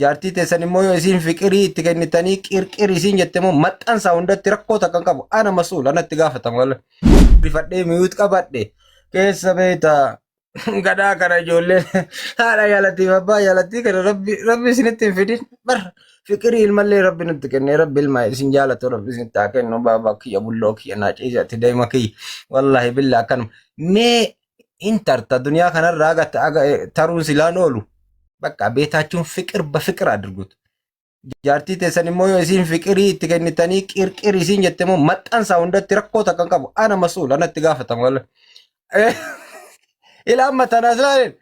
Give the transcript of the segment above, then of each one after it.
Jaartii teessan immoo yoo isiin fiqirii itti kennitanii qirqir isiin jette immoo maxxansaa hundatti rakkoo takka hin qabu. Ana masuul anatti gaafatama walla. Rifadhee miyuut qabadhe keessa beekta gadhaa kana ijoolleen haadha jaalattii fi abbaa jaalattii kana rabbi rabbi isinitti hin fidin bar fiqirii ilmallee rabbi nutti kenne rabbi ilma isin jaalatu rabbi isinitti haa kennu baabaa kiyya bulloo kiyya naa ciisatti daa'ima kiyya wallaahi billaa akkanuma mee hin tarta duniyaa kanarraa aga aga taruun silaan oolu bakka beetaachuun fiqir ba fiqir adirgut jaartii teessan immoo yoo isiin fiqirii itti kennitanii qirqir isiin jette immoo maxxansaa hundatti rakkoo takka hin qabu ana masuul anatti gaafatama walla ila amma tanaas laalin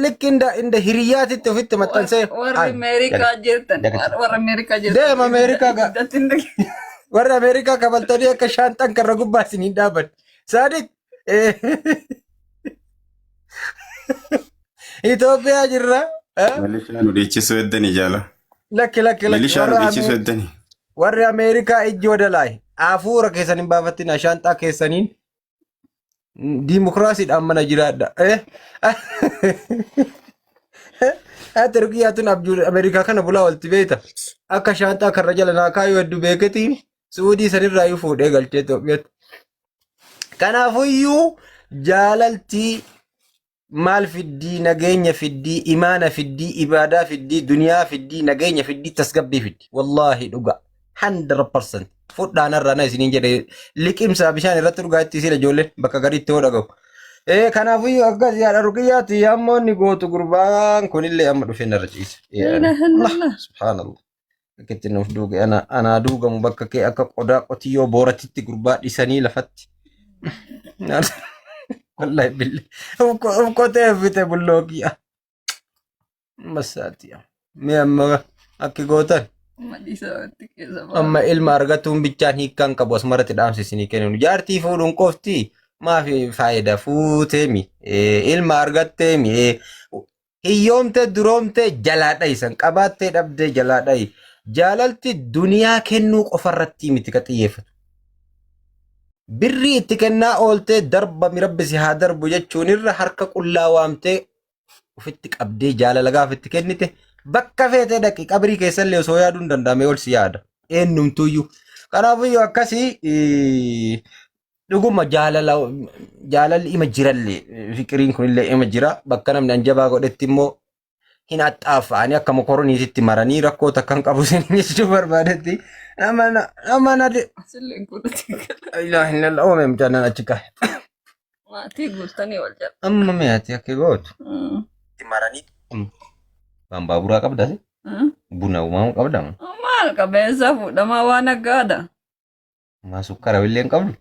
likki inda inda hiriyyaatitti ofitti maxxansee Warri Ameerikaa jirtan. Warra Ameerikaa jirtan. Deema Ameerikaa ga. Warri Ameerikaa kabaltanii akka shaanxan karra gubbaa isiniin dhaaban. Saadiq Itoophiyaa jirra. Eh? Milishaa nu dhiichisuu eddani jaala. Lakki lakki lakki Milishaa nu warra dhiichisuu Amee- eddani. warri Ameerikaa ijji wadalaay hafuura keessan hin baafattina shaanxaa keessaniin diimokiraasiidhaan mana jiraadha. Eh? Ati ruqiyyaa tun abjuu Ameerikaa kana bulaa olti beekta. Akka shaanxaa karra jala naa kaayuu hedduu beeketiin Suudii sanirraa iyyuu fuudhee galchee Itoophiyaatti. Kanaafuyyuu jaalalti maal fiddii nageenya fiddii imaana fiddii ibaadaa fiddii duniyaa fiddii nageenya fiddii tasgabbii fiddi. Wallaahi dhugaa 100% fudhaan irraa na isiniin jedhe liqimsaa bishaan irratti dhugaa itti isin ijoolleen bakka gariitti hoo dhagahu. Ee kanaafuyyuu akkas yaadha ruqiyyaatti ammoo inni gootu gurbaan kunillee amma dhufee narra ciise. Ilaaha Subhaanallah. Akka itti nuuf duuge ana anaa duugamu bakka kee akka qodaa qotiyyoo booratitti gurbaa dhisanii lafatti. Wallahi billi. Of qotee fite bulloo kiyya. Masaati. Mee amma akki gootan. Amma ilma argatuun bichaan hiikkaan qabu asumarratti dhaamsi isinii kennu. Jaartii fuudhuun qofti maafi faayida fuuteemi. Ilma argatteemi. Hiyyoomtee duroomtee jalaa dhayi san qabaattee dhabdee jalaa dhayi. Jaalalti duniyaa kennuu qofarratti miti ka xiyyeeffatu. Birrii itti kennaa ooltee darbami rabbi si haa darbu jechuun irra harka qullaa waamtee ofitti qabdee jaalala gaafa itti kennite bakka feetee dhaqi qabrii keessallee osoo yaaduun hin danda'ame ol si yaada. Eenyumtuyyuu. Kanaafiyyuu akkasii Dhuguma jaalala jaalalli ima jirallee fiqiriin kunillee ima jira bakka namni anjabaa godhetti immoo hin axxaaffa'anii akka mokoroniititti maranii rakkoo takka hin qabu isin jechuu barbaadetti nama na nama na de Asillee godhate. ilaaha illallah oomee mucaan nan achi kaa'e. Maatii guuttanii wal jala. Amma mi'aati akka gootu. Maranii waan baaburaa qabda buna uumamu qabda Maal qabeessa fuudhamaa waan aggaadha. Maa sukkara illee hin qabdu.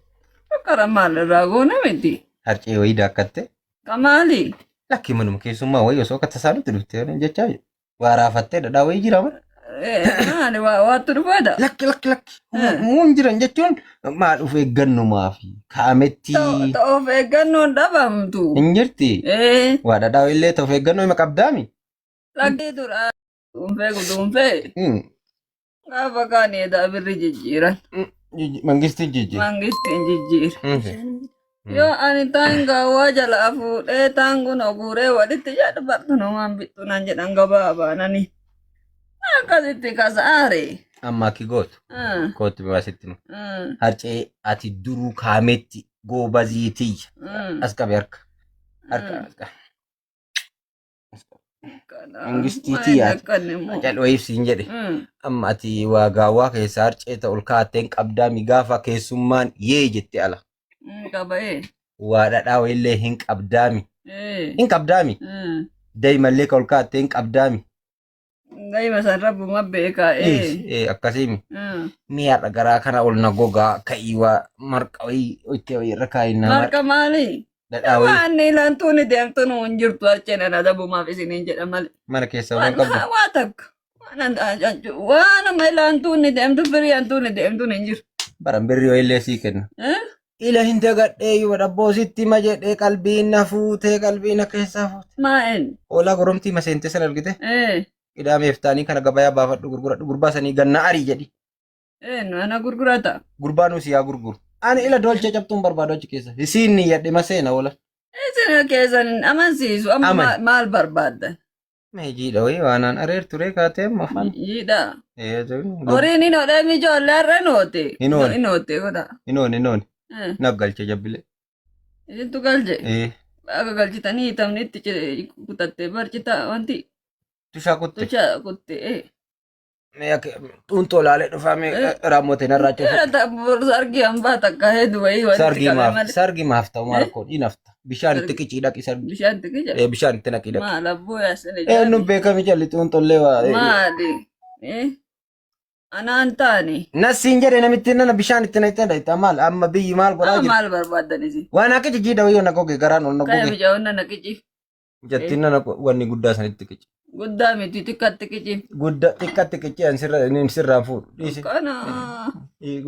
Sukkara maal irraa goona miti. Harcee wayii daakkatte. Kamaali. Lakki manuma keessummaa wayii osoo akka tasaa nutti dhufte jechaa jiru. Waa raafattee dhadhaa wayii jira mana. Maali waa waattu dhufaadha. Lakki lakki lakki. Muun jiran jechuun maal of eeggannumaa fi kaametti Of eeggannoon dhabamtu. hin jirti. Waa dhadhaa wayii illee of eeggannoo hima qabdaami. Lakkii dura duunfee guduunfee. Gaafa kaan edaa birri jijjiiran. Mangistiin jijjiira. Mangistiin jijjiira. Yoo ani taan gaawwaa jalaa fuudhee taan kun oguuree walitti jedhu bartunumaan bittu naan jedhan gabaa baanani. Akkasitti kasaare. Amma akki gootu. Kootti baasitti hima. Harcee ati duruu kaametti goobazii tiyya. As qabi harka. Harka as qabi. Mangistii tiyyaati. Cal'oo ibsiin jedhe. Amma ati waa gaawwaa keessa harcee ta'u ol kaa'atteen qabdaa mi gaafa keessummaan yee jette ala. Qaba'ee. Waa dhadhaa wayillee hin qabdaami. Hin qabdaami. Daa'imallee ka ol kaa'attee hin qabdaami. Daa'ima san rabbuma beekaa. Ee akkasiimi. Mee har'a garaa kana ol na gogaa ka'ii waa marqa wayii itti wayii irra kaa'i na Marqa maali? dhadhaa wayii Waan ilantuun deemtu nu hin jirtu acheen ana adabumaaf isiniin jedha malee. mana keessa waan qabdu. Waa takka. Waan amma ilantuun deemtu firii antuun deemtu hin jiru. Baran birrii wayillee sii kenna. Ila hin dagadhee yoo dhabboo sitti hima jedhee qalbiin na fuutee qalbii na keessaa fuute. Maa'een. Hoolaa goromtii maseentee sana argite qidaamee iftaanii kana gabayaa baafadhu gurguradhu gurbaa sanii ganna arii jedhi. Eenyu ana gurgurata. Gurbaa nuus yaa gurguru. Ani ila dolchee cabtuun barbaadu achi keessa. Isiin ni yadhe maseena oola. Isin keessan hin amansiisu amma Amani. maal barbaaddan? Mee jiidha wayii waanaan areer turee kaatee amma afaan. Jiidha. Horiin hin hodhee ijoollee har'a hin oote. Hin oole. Hin oote godha. Hin oone hin oone. Naggalche jabbilee. Isintu galche. Akka galchitanii hiitamni itti kutattee barcita wanti Tushaa kutte. tusha kutte. Mee akka xuuntoo laalee dhufaa mee raammote narraa cufa. Sargii hambaa takka hedduu wayii walitti Sargii qabe maaf malee. sargii maaf ta'u maal koo ni nafta. Bishaan itti qicii dhaqi sargii. Bishaan itti qica. Bishaan itti naqii dhaqi. Maal abboo yaasine Eenyu beekami jalli xuuntollee waa. Maali? Anaan taane. Nasiin jedhe namitti nana bishaan itti naqxee dhaqxa maal amma biyyi maal godhaa jira. Maal barbaaddan isin? Waan akka jijjiidha wayyoo na goge garaan ol na Kaya goge. mijaa'onna na qici. Jettiin nana wanni guddaa sanitti qici. Guddaa miti xiqqaatti qici. Guddaa xiqqatti qici an sirra inni sirraan fuudhu. Dhiisi. Kana.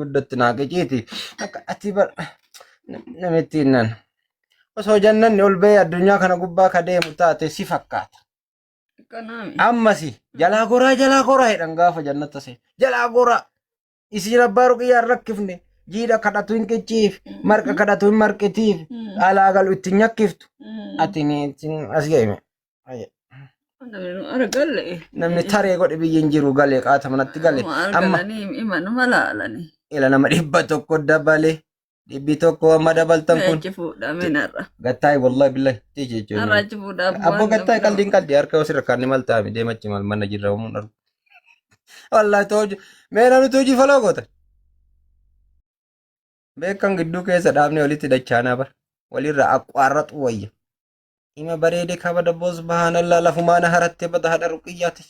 Guddatti naa qiciiti. Akka ati bar namittiin nana. Osoo jannanni ol ba'ee addunyaa kana gubbaa ka deemu taate si fakkaata. Kanaami. Ammasi jalaa goraa jalaa goraa jedhan gaafa jannata seenu. Jalaa goraa. Isin abbaa ruqiyyaa hin rakkifne. Jiidha kadhatu hin qicciif. Marqa kadhatu hin marqitiif. Alaa galu itti hin nyakkiftu. Ati ni as ga'ime. Argalle. Namni taree godhe biyya hin jiru galee qaata manatti gale. Amma Argalanii imanuma laalanii. ila nama 100 dabale. 100 amma dabaltan kun. Achi fuudhamee narra. Gattaa'e wallahi billahi. Tiiji jechuun. Narra achi fuudhaa. Abboo gattaa'e qaldiin qaldi harka osoo irra kaanne maal ta'ame deemachi maal mana jirra uumuun argu. Wallahi tooji mee namni toojii faloo goota. Beekan gidduu keessa dhaabnee walitti dachaanaa bara. Walirra aqwaarraxu wayya. Ima bareede kaba dabboo subhaanallah lafumaana harattee bada haadha ruqiyyaati.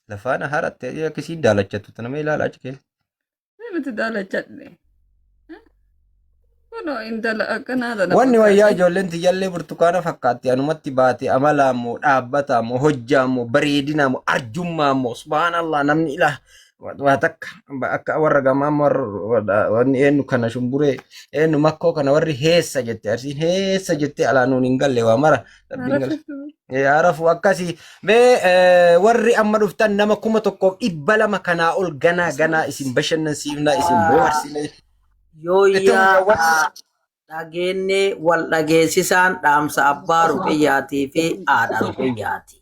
Lafaana haratte akkasiin daalachattu tana mee ilaala achi keessa. Miti daalachadhe. Kunoo intala akkanaa tana. Wanni wayyaa ijoolleen tiyyallee burtukaana fakkaatti anumatti baate amalaa moo dhaabbataa moo hojjaa moo bareedinaa moo arjummaa moo subhaanallah namni ilaa waa takka akka warra gamaa warra wanni eenyu kana shumburee eenyu makkoo kana warri heessa jette arsiin heessa jette alaa nuun hin galle waa mara rabbiin gala. Arafu akkasii mee warri amma dhuftan nama 1200 kanaa ol ganaa ganaa isin bashannansiifnaa isin bohaarsina. Yooyyaa dhageenye wal dhageessisaan dhaamsa abbaa ruqiyyaatii fi haadha ruqiyyaati.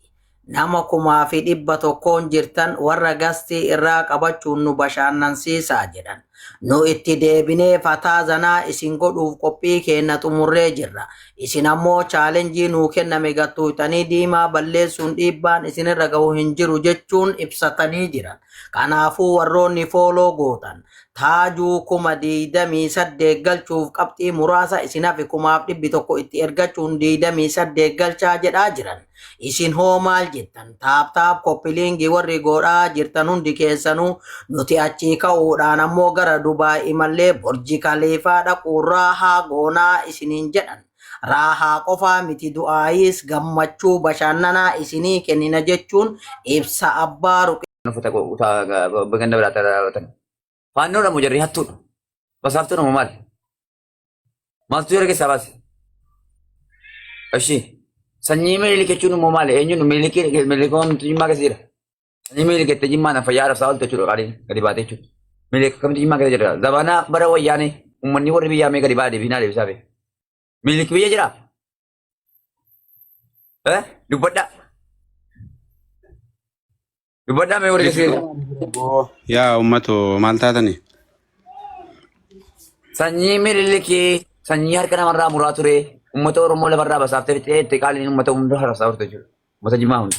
Nama 1100 jirtan warra gastii irraa qabachuun nu bashannansiisaa jedhan. Nu itti deebinee fataa zanaa isin godhuuf qophii keenya xumurree jirra. Isin ammoo chaalenjii nuu kenname gattuutanii diimaa balleessuun dhiibbaan isinirra gahu hin jiru jechuun ibsatanii jiran. Kanaafuu warroonni follow gootan taajuu 28,000 galchuuf qabxii muraasa isin hafe 1,100 itti ergachuun 28 galchaa jedhaa jiran. Isin hoo maal jettan? Tap tap copy link warri godhaa jirtan hundi keessanuu nuti achii ka'uudhaan ammoo gara Dubaay imallee Burji Kaliifaa dhaquun raahaa goonaa isiniin jedhan. Raahaa qofaa miti du'aayis gammachuu bashannanaa isinii kennina jechuun ibsa abbaa ruqee. Uffata ganda biraatti raawwatan. Faannoodha moo jarri hattuudha? Basaaftuudha moo maali? Maaltu jara keessaa baase? Ishii sanyii Minilik jechuun immoo maali? Eenyuun Minilikoon Jimmaa keessa jira? Sanyii Minilik jettee Jimmaan fayyaa arabsaa oolte jechuudha qaaliin gadi baatee jechuudha. Minilik akkamitti Jimmaa keessa jira? Zabanaa bara wayyaanee uummanni warri biyyaa mee gadi ba'a deebiinaa deebisaa bee. Minilik biyya jiraa? Eh? Dubbadhaa. Dubbadhaa mee warri keessa jira? Yaa uummatoo maal taatani? Sanyii Minilikii sanyii harka namarraa muraa ture uummata Oromoo lafarraa basaaftee fixee itti qaaliin uummata hunda harabsaa turte jechuudha. Uummata Jimmaa hunda.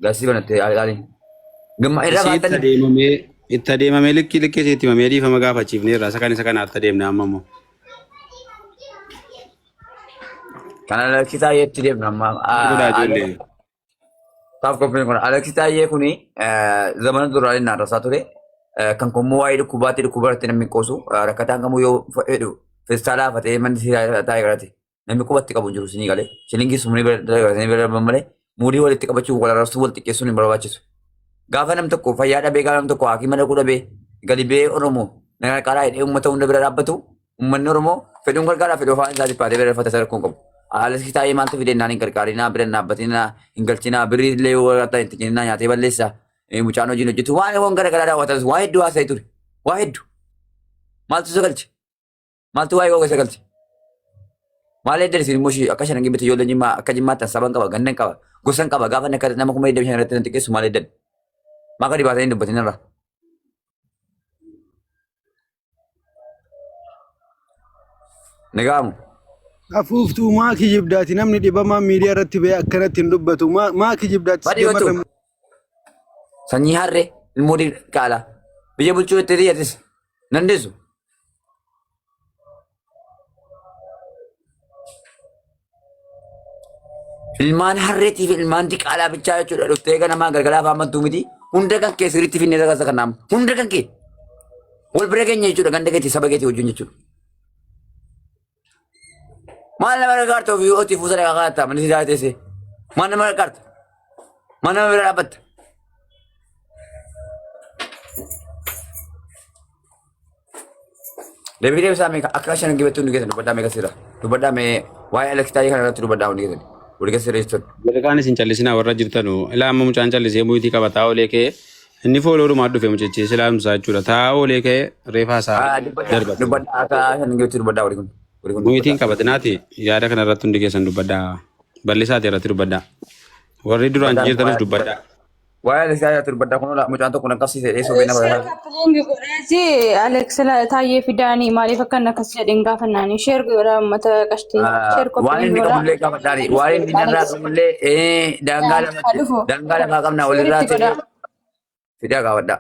Gaasii banatte qaaliin. Gamma irra Isii itti baatanii adeemamee itti adeemamee likkii likkii isiitti himamee dhiifama gaafachiifneerra isa kan isa kanaatti adeemna amma immoo. Kana Alexi Taayyeetti deemna amma. Godhaa ijoollee. Taaf qophiin kun Alexi Taayyee kuni zamana duraan inni arrasaa ture. Kan kommoo waa'ee dhukkubaatti dhukkuba irratti namni qoosu rakkataan kamuu yoo fedhu feestaala hafatee manni taa'ee garate namni qubatti qabu hin jiru sinii galee. Shilingii sumni bira darban malee muudii walitti qabachuun wal arrabsuu wal xiqqeessuun hin barbaachisu. Gaafa nam tokko fayyaa dhabee gaafa nam tokko hakiima dhaquu dhabee gadi ba'ee Oromoo na gargaaraa jedhee uummata hunda bira dhaabbatu uummanni Oromoo fedhuun gargaaraa fedhuu afaan isaa dhiphaatee bira dhaabbata rakkoo hin qabu. Alexi Taayee maaltu fide naan hin gargaarinaa bira hin dhaabbatinaa hin galchinaa birrii illee yoo waraqaa itti kenninaa nyaatee balleessa mucaan hojiin hojjetu waan waan gara garaa daawwatanis waa hedduu haasa'ee ture waa hedduu maaltu isa galche maaltu waa'ee koo isa galche. Maal eddan isin immoo ishii akka shanan gibbatti ijoolleen jimmaa akka jimmaatti an saban qaba gandan qaba gosan qaba gaafa inni akka nama 25,000 irratti na xiqqeessu maal eddan. Maa gadi baatanii hin dubbatin irra. Nagaamu. Afuuftuu maa kijibdaati namni dhibamaa miidiyaa irratti ba'ee akkanatti hin dubbatu maa kijibdaati Badii sijamarra wattu. Sanyii harree ilmoo qaala. Biyya bulchuu itti xiyyatis. Dandeessu. Ilmaan harreetii fi ilmaan diqaalaa bichaa jechuudha. Dhuftee ganamaa galgalaa afaan bantuu miti. Hunda kan kee sirriitti finnee sagansa kan naamu. Hunda kan kee. Wal bira keenya jechuudha. Ganda keetii saba keetii wajjin jechuudha. Maal nama gargaarta ofii otii fuusa dhagaa kaa'atta manni sidaa teessee. Maal nama gargaarta? Maal nama bira dhaabbatta? Deebii deebisaa meeqa akka shan gibattuu hundi keessan dubbadhaa meeqa sirra dubbadhaa mee waa'ee Alex Taayee kana irratti dubbadhaa hundi keessan wal keessa sirreessitan. Warri kaan isin callisinaa warra jirtanu ilaa amma mucaan callisee muyitii qaba taa'aa olee ka'ee inni fooloodhumaa dhufe mucichi silaa jechuudha taa'aa olee ka'ee reefaa isaa Dubbadhaa darbate. dubbadhaa akka shan gibattuu dubbadhaa warri kun warri kun Muyitiin dubbadhaa. qabatinaati yaada kana irratti hundi keessan dubbadhaa bal'isaati irratti dubbadhaa warri duraan Dubbadhaa jirtanis waa'ee dubbadhaa. waa'ee Alex Taayee irratti dubbadhaa kun mucaan tokko nan qabsiise dheessoo beena Sheer bara. kappiliingi godheeti Alex Taayyee fidaanii maaliif akka inni akkas jedhe hin gaafannaani. Sheer godhaa uummata qashtii. Sheer Waan koppiliingi inni godhaa. qabullee gaafadhaani waan inni narraa Alex qabullee daangaa haa lama dhufu. daangaa lafaa qabna Sheer walirraa itti ta'ee godhaa. fidaa gaafadhaa.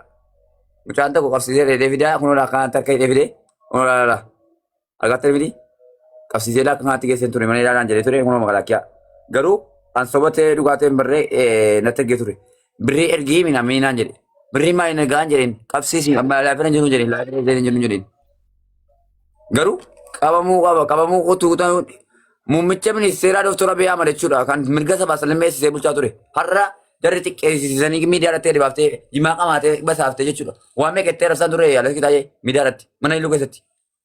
Mucaan tokko qabsiisee dheedhee fidaa kunoo akkanatti harka hidhee fidee kunoo laala argattee miti qabsiisee laakka kanatti geessee ture mana ilaalaan jedhee ture kunoo magaalaa Garuu an sobatee dhugaatee hin barree natti ergee ture. Birrii ergii mina miinaan jedhe. Birrii maal hin ergaan jedheen qabsiisi amma laafina jiru jedheen laafina jiru jedheen. Garuu qabamuu qaba qabamuu qotuu muummicha ministeeraa Dooktor Abiy Ahmad jechuudha kan mirga sabaa salmeessisee bulchaa ture. Har'a jarri xiqqeessisanii miidiyaa irratti gadi baaftee jimaa qamaatee basaaftee jechuudha. Waa meeqa itti arrabsaan turre Alex Taayee miidiyaa irratti mana iluu keessatti.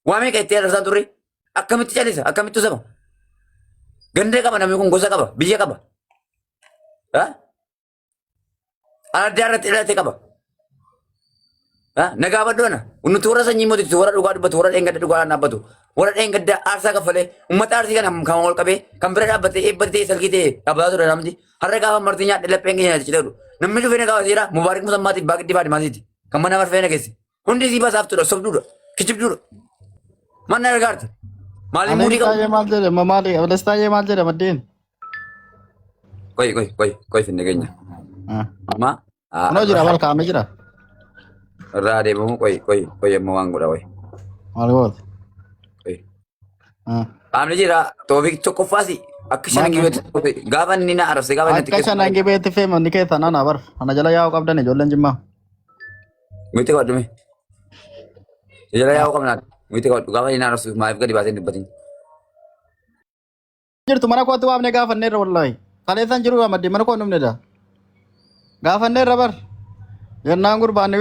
Waa meeqa itti arrabsaan turre akkamitti calisa akkamitti saba. Ganda qaba namni kun gosa qaba biyya qaba. Ardaa irratti dhalate qaba. Nagaa baddu ana. Nuti warra sanyii mootitti warra dhugaa dubbatu warra dheengadda dhugaa dhaabbatu warra dheengadda aarsaa kaffalee uummata aarsii kana kan wal qabee kan bira dhaabbatee eebbatee salgii ta'e dhaabbataa ture namni har'a gaafa marti nyaadhe lapheen keenya nyaachite jedhu namni dhufee na gaafateera mubaarik musammaatiif baaqiddi faadimaasiiti kan mana marfee na geesse hundi isii basaaftuudha sobduudha kijibduudha mana gargaarta maaliin Alex muudii qabu. Taayee maal jedhe maali? Alex Taayee maal jedhe maddeen? Qoy qoy qoy qoy finne keenya. Amma Kunoo jira bal kaa'amee jira. irraa adeemamu qoy qoy qoy amma waan godha qoy. Maal goota? Qoy. Qaamni jira toofik tokkoffaasi akka shanan gibeetti gaafa inni na arabse gaafa inni Akka shanan gibeetti feemanni keessan ana bar. Ana jala yaa'uu qabdan ijoolleen jimmaa. Miti qabadhume. Jala yaa'uu qabnaa. Miti qabadhu gaafa inni na arabsu maaliif gadi baasee hin dubbatin. Jirtu mana kootti waamne gaafanneerra wallaahi. Kaleessaan jiru amaddi mana koo dhumne da. Gaafanneerra bar. Jennaan gurbaan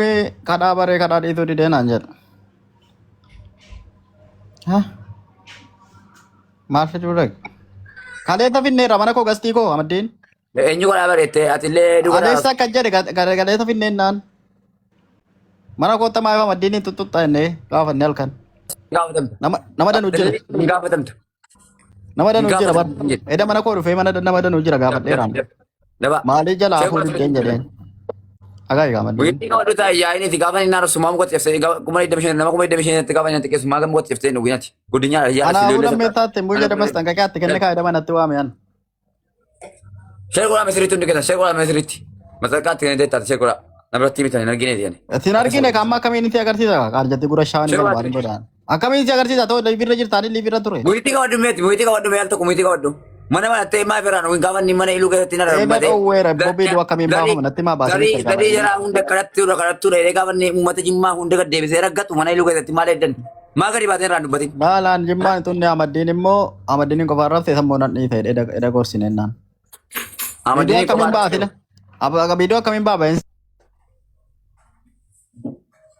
kadhaa baree kadhaa dhiisuu didee naan jedha. Ha? Maal fiduu dhaqe? Kaleessa finneerra mana koo gastii koo amaddiin. Eenyu godhaa bareette atillee dhugaa Kaleessa akka jedhe kaleessa finneennaan. Mana kootta maayif amaddiin hin tuttuqxa jennee gaafanne halkan. Gaafatamta. Nama danuu jira. Hin gaafatamtu. Nama danuu jira bar. Gaafatamtu hin Eda mana koo dhufee mana nama danuu jira gaafadheeraan. Daba. Maalii jalaa hafuun hin jedheen. Agaa egaa maddeen. Wiitti qabadhu taa'e yaa'in itti gaafa inni arsu maam gotti cabsee 25,000 nama 25,000 gaafa inni xiqqeessu maam gotti cabsee nu guyyatti. Guddinyaa yaa'in Kanaafuu lammeessaatti hin bu'u jedhe masxanqaqaatti kenne kaa'e manatti waame an. Sheer godhaa misiritti hundi keessan sheer godhaa misiritti. Masxanqaatti kennitee taate sheer godhaa. Namarratti mitan hin argine jedhani. Ittiin argine kan amma akkamiin itti agarsiisa qaarjatti gura shaanii Sheer kan waan godhaa. godhaan. Akkamiin itti agarsiisa ta'u liivirra jirtaanii liivirra ture. Muyitti qabadhu meeti muyitti qabadhu mee al tokko muyitti qabadhu. Mana banattee maa firaan hin gaafa inni mana iluu keessatti na Eeba darbatee. dhoowweera bobbii du'a akkamiin baafama natti maa baasanii Garii garii jaraa hunda kadhattuudha kadhattuudha jedhee gaafa inni uummata jimmaa hunda gad deebisee raggatu mana iluu keessatti maal eddan. Maa gadi baatee irraan dubbatin. Maalaan jimmaan tunni amaddiin immoo amaddiin qofaan rabse sammuu nan dhiise edha gorsine naan. Viidiyoo Amaddiin akkamiin qofaan ba'a sila? Viidiyoo akkamiin ba'a ba'iinsa?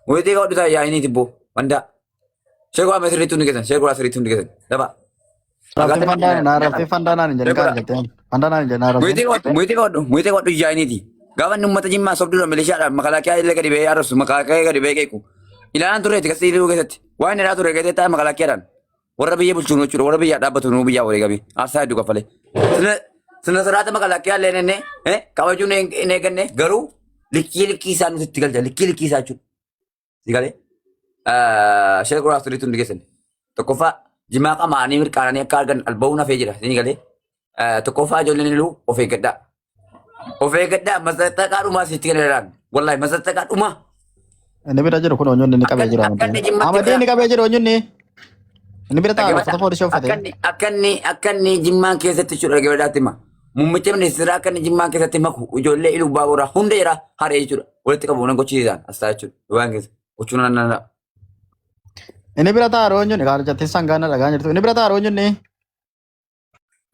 Muyitti qabadhu taa'e yaa'inii tibboo wanda. Sheer godhaa sirriitti hundi keessan sheer godhaa sirriitti hundi keessan daba. Rabsee fandaan naa rabsee fandaan naan hin jedhin kaal jettee fandaan naan hin jedhin naa rabsee. Muyitti qabadhu muyitti qabadhu muyitti qabadhu yaa'iniiti. Gaafa inni uummata jimmaa sobduudha milishaadhaan makalaakiyaa illee gadi ba'ee arrabsu makalaakiyaa gadi ba'ee qeequ. Ilaalaan turreetti kasii iluu keessatti waan inni ture keessatti taa'e makalaakiyaadhaan. Warra biyya bulchuun jechuudha. Warra biyyaa dhaabbatu nuu biyyaa wareegame. Aarsaa hedduu kaffale. Sina siraata makalaakkiyaa illee nenne kabajuun hin eeganne garuu likkii likkii isaa nuti itti galcha. Likkii likkii isaa jechuudha. Si galee? Sheek Qoraas turiitu hundi keessan. Tokkoffaa jimaa qamaanii mirqaananii akka argan alba'uun hafee jira. Ni galee? Tokkoffaa ijoolleen iluu of eeggadhaa. Of eeggadhaa masaxaqaa dhumaa sitti kennan. Wallaahi masaxaqaa dhumaa. Inni bira jiru kun onyonni inni qabee jiru Akka inni Amadee. jimmatti Amadee inni bira qabee jiru onyonni. Inni bira taa'u uffata poolisii uffate. Akka inni akka inni jimmaan keessatti jechuudha dhaggeeffadhaatti hima. Muummicha ministeeraa akka inni jimmaan keessatti maku ijoollee iluu baaburaa hunda jira haree jechuudha. Walitti qabu nan gochiisaan as ta'a jechuudha. Waan keessa gochuu nan nan. Inni bira taa'u onyonni kaarjattii sangaan dhagaa jirtu. Inni bira taa'u onyonni.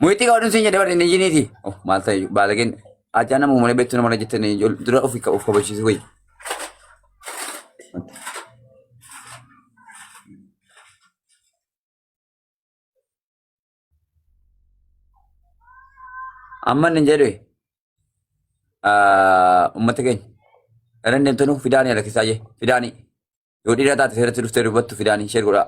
Muyitti qabadhuun siin jedhee barri jiniiti. Oh maal ta'e baalageen ajaa nama uumamee beektu nama jettanii dura ofii of kabachiisu wayya. Amma inni jedhe uummata keenya irra deemtanu fidaanii alakkisaa jee fidaanii yoo dhiira taate seeratti dhuftee dubbattu fidaanii ishee godhaa.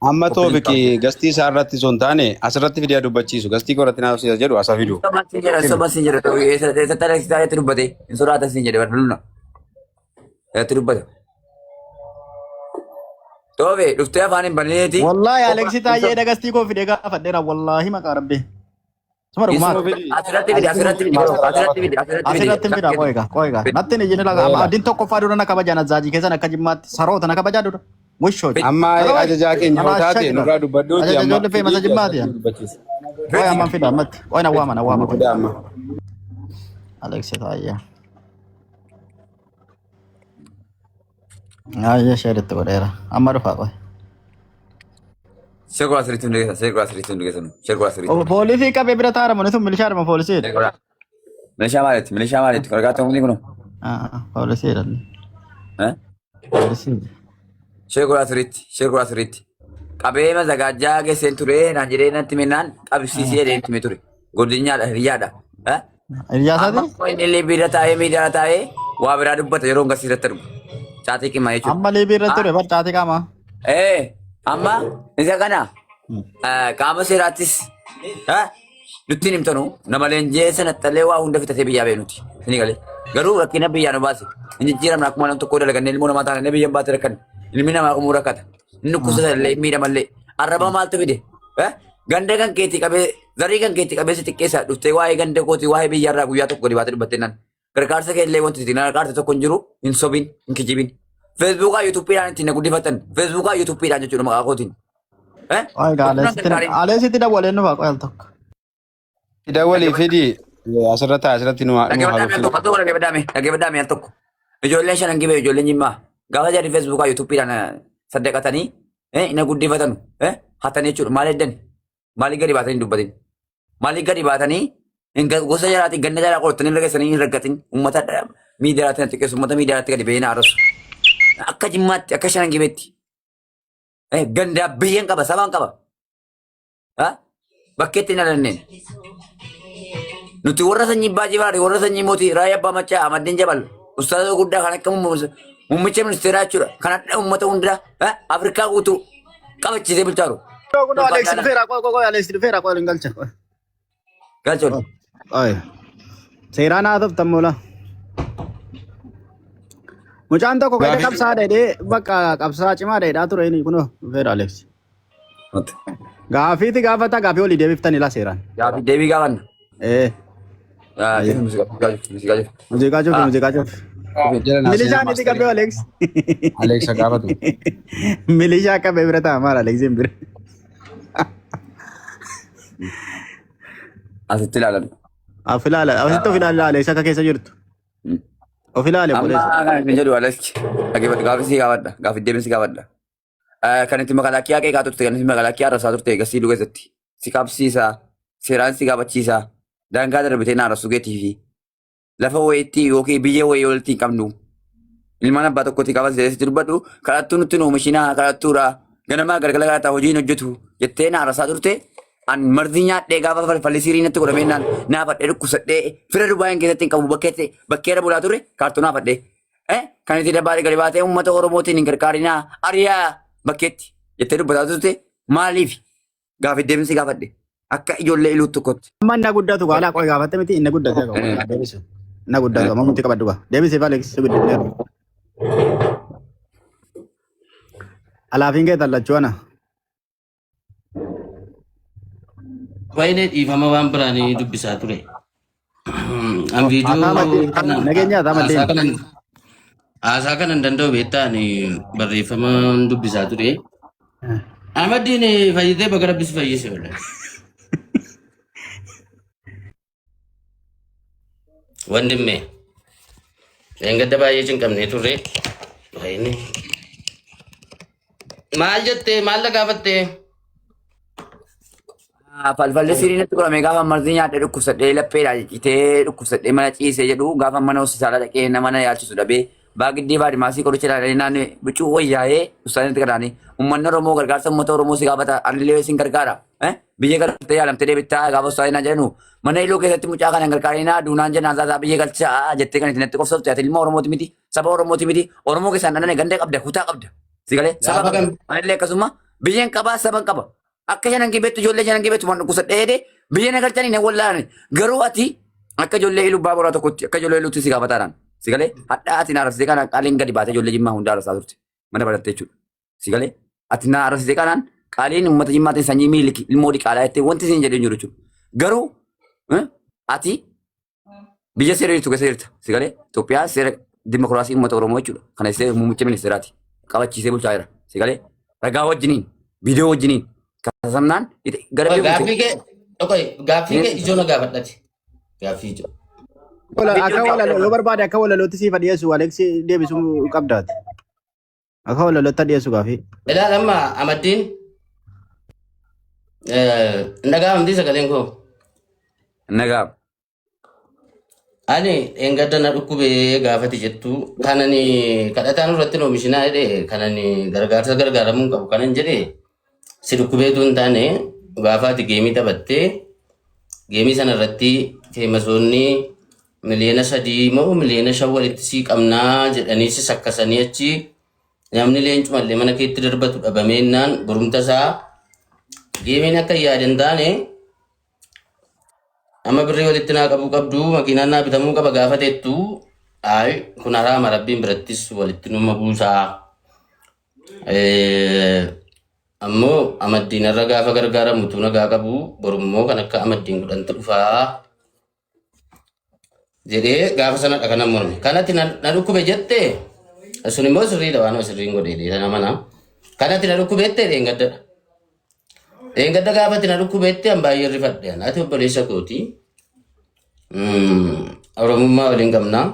Amma Koppii toofiki gastii isaa irratti osoo hin taane asirratti fidee dubbachiisu. Gastii koo irratti naaf siisa jedhu asa fidu. Soba siin jedha soba siin jedha ta'uu eessatti alakkisaa jetti dubbate hin sodaatan siin jedhe barbaaduna. Irratti dubbata. Toofe dhuftee afaan hin banneeti. Wallaahi Aleeksii Taayyee dhagastii koo fidee gaafadheera wallaahi maqaa rabbii. Suma dhugumaati. Asirratti fidi asirratti fidi asirratti fidi asirratti fidi. Asirratti hin fidaa qo'eega qo'eega. Natti hin ijjini laga amma adiin tokkoffaa dura na kabajaan azzaajii keessan akka jimmaatti saroota na kabajaa dura. Mushoo. Amma ajajaa keenya yoo taate nurraa dubbadhuuti Ajaja amma ijoollee feemasa jimmaati. asirratti dubbachiisa. Qo'ee amman fida ammatti. Qo'ee na waama na waama Amma qo'ee. fidaa amma. Aleeksii Taayyee. Ayyee sheeritti godheera. Amma dhufaa qo'ee. Sheekura asirratti hundi keessa sheekura asirratti hundi keessa sheekura asirratti. Poolisii qabee bira taa'amu ni sun milishaadhuma poolisiidha. Sheekura. Milishaa maalitti milishaa maalitti gargaarta humni kunu. Poolisiidha. Poolisii. Sheekura asirratti sheekura asirratti. Qabee mazagaajjaa geesseen ture naan jedhee natti minnaan qabsiisee jedhee itti ture. Godinyaadha hiriyyaadha. Hiriyaa Amma isaatii? immoo inni illee biira taa'ee miidiyaa taa'ee waa biraa dubbata yeroo gasii irratti argu. Caatii qimaa jechuudha. Amma liibii irra ture bar caatii qaamaa. Ee amma isa kana qaama seeraattis nutti hin himtanu nama leenji'ee sana xalee waa hunda fitatee biyyaa ba'e nuti. Isin galee. Garuu rakkina biyyaa nu baase. Hin jijjiiramne akkuma nam tokkoo dalagannee ilmoo namaa taanee biyya hin baate rakkanne. Ilmi namaa kumuu rakkata. Inni dhukkubsata illee miidhamallee. Arraba maaltu fide? Ganda kan keetii qabee zarii kan keetii qabee si xiqqeessaa dhuftee waa'ee ganda kootii waa'ee biyyaarraa guyyaa tokko gadi baatee dubbattee nan. Gargaarsa kee illee wanti ittiin gargaarte tokko hin jiru hin sobin hin kijibin. Feesbuukaa yuutuubiidhaan ittiin na guddifatan feesbuukaa yuutuubiidhaan jechuudha maqaa kootiin. Qo'ee gaa Aleesitti dawwaleen dhufaa qo'ee al tokko. Dawwalii fidi asirra ta'a asirratti nu nu Dhaggeeffadhaa al haasofsiisa. tokko tokko dhaggeeffadhaa dhaggeeffadhaa al tokko. Ijoolleen shanan gibee ijoolleen jimmaa gaafa jarri feesbuukaa yuutuubiidhaan saddaqatanii na guddifatan hatanii jechuudha maal eddan maaliif gadi baatanii hin dubbatin maaliif gadi baatanii gosa jaraatiin ganna jaraa qoratanii irra geessanii hin raggatin uummata miidiyaatti na xiqqeessu uummata miidiyaatti gadi ba'ee na arrasu akka jimmaatti akka shanan gibeetti gandaa biyyeen qaba sabaan qaba. Bakkeetti hin dhalanneen. Nuti warra sanyii Abbaa Jifaar, warra sanyii mootii Raayyaa Abbaa Maccaa, Ahmadiin Jabal, ustaaza guddaa kan akka muummicha ministeeraa jechuudha. Kan adda uummata hundaa Afrikaa guutuu qabachiisee bulchaaru. Kun Aleeksi dhufeera qo'ee qo'ee Aleeksi dhufeera qo'ee hin galcha. Galchoon. Qo'ee. Seeraan haa toftan moola. Mucaan tokko gadi qabsaa dheedhee bakka qabsaa cimaa dheedhaa ture inni kunoo dhufeera Aleeksi. Gaafiiti gaafata gaafii olii deebiftani ilaa seeraan. Gaafii deebii gaafanna. Ee. Muuziqaa jiru, muuziqaa jiru. Muuziqaa cufi muuziqaa cufi. Jala naa seenaa Milishaan itti qabee Alex. Alexa gaafatu. Milishaa qabee bira ta'a maal Alexiin bira. Asitti ilaalan. Of ilaala asitti of ilaala Alex akka keessa jirtu. Of ilaale Amma obboleessa. kan isin jedhu Alex dhaggeeffadhu gaafii si gaafadha gaafii deebii si gaafadha. Kan itti magaalaa qeeqaa turte kan itti magaalaa arrabsaa turte gasii luga keessatti si qabsiisa seeraan si gaafachiisa daangaa darbitee na arrabsuu keetii fi lafa wayiitti yookiin biyya wayii walitti hin qabnu. Ilmaan abbaa tokkotti qabas jedhee sitti dubbadhu kadhattuu nutti nu oomishinaa kadhattuudha ganamaa galgala kadhataa hojii hin hojjetu jettee na arrabsaa turte an marzii nyaadhee gaafa falfalli siirii natti godhamee naan naafadhee dhukkubsadhee fira Dubaayin keessatti hin qabu bakkeetti bakkeera bulaa ture kaartuu naafadhee. Kan itti dabaale gadi baatee uummata Oromootiin hin gargaarinaa ariyaa bakkeetti jettee dubbataa turte. Maaliif gaafi deemsi gaafadhe akka ijoollee iluu tokkotti. Amma inni guddatu gaa alaa qoy gaafatte miti inni guddate gaa deebise. Inni guddatu amma miti qabadhu gaa deebise Alex si guddate. Alaafiin kee tallachuu ana. Wayilee dhiifama waan biraanii dubbisaa ture. An Haasaa viidiyoo maddeen kana nageenya haasaa haasaa maddeen. kanan haasaa kanan danda'u beektaa ani barreeffama dubbisaa ture. Ahmaddiin fayyitee baga rabbis fayyise wala. Wandimme eengadda baay'ee cinqamnee turre. Wayini. Maal jettee maal na gaafattee? Falfalli sirii natti godhame gaafa marzii nyaadhee dhukkubsadhee lapheedhaa citee dhukkubsadhee mana ciisee jedhu gaafa mana hospitaala dhaqee nama na yaalchisu dhabee baagiddee baadimaasii qoricha ilaalee naannoo bicuu wayyaa'ee hospitaala natti gadaanii uummanni Oromoo gargaarsa uummata Oromoo si gaafata anillee sin gargaara. Biyya galtee yaalamtee deebittaa gaafa hospitaala naa jedhanu mana iluu keessatti mucaa kana hin gargaarinaa duunaan jennaan zaasaa biyya galchaa jettee kan itti natti qofsofte ati ilma Oromooti miti saba Oromooti miti Oromoo keessaan dhanane ganda qabda kutaa qabda. Si galee saba Gaafa qabda. kam Anillee akkasuma biyyeen qabaa saban qaba. Akka shanan gibeettu ijoollee shanan gibeettu waan dhukkubsadhee jedhee biyya na galchanii na wallaalan. Garuu ati akka ijoollee iluu baaburaa tokkotti akka ijoollee iluutti si gaafataadhaan. Si galee hadhaa ati na arrabsite kanaan qaaliin gadi baatee ijoollee jimmaa hundaa arrabsaa turte. Mana baratte jechuudha. Si galee ati na arrabsite kanaan qaaliin uummata jimmaatiin sanyii miiliki ilmoo diqaalaa jettee wanti isin jedhee hin jiru jechuudha. Garuu ati Biyya seera jirtu keessa jirta. Si galee Itoophiyaa seera dimokiraasii uummata Oromoo jechuudha. Kana seera muummicha ministeeraati. Qabachiisee bulchaa jira. Si galee ragaa wajjiniin viidiyoo wajjiniin kasamnaan gara biyya bulchee. Gaaffii kee okay, gaaffii kee ijoo na gaafadhati. Gaaffii ijoo. Akka walaloo yoo barbaade akka walalootti siif dhiyeessu Alex deebisuu qabdaati. Akka walalootti dhiyeessu gaafii. Ilaal amma Amaddiin hin dhaga'amti sagaleen koo. Nagaa. Ani dheengadda na dhukkubee gaafati jettu kanani kadhataan irratti oomishinaa jedhe kanani gargaarsa gargaaramuu qabu kanan jedhe si dhukkubeetu hin taane gaafaati geemii taphattee geemii sana irratti feemasoonni 3 miliyoona moo 5 miliyoona walitti sii qabnaa jedhanii si sakkasanii achi namni leencumallee mana keetti darbatu dhabameennaan borumta isaa geemiin akka yaada hin taane amma birrii walitti naa qabuu qabdu makiinaan naa bitamuu qaba gaafa teettu ayi kun haraama rabbiin birattis walitti numa buusaa. Ammoo amaddiin irra gaafa gargaaramu utuu nagaa qabu borummoo kan akka amaddiin kudhantu dhufaa jedhee gaafa sanadha kanan morme. Kanatti na dhukkube jette sun immoo sirriidha waan sirriin godhe sana mana. Kanatti na dhukkube jette dheengaddadha. Dheengadda gaafatti na dhukkube jette an baay'ee rifadhe. Ati obboleessa kooti. Oromummaa waliin qabnaa.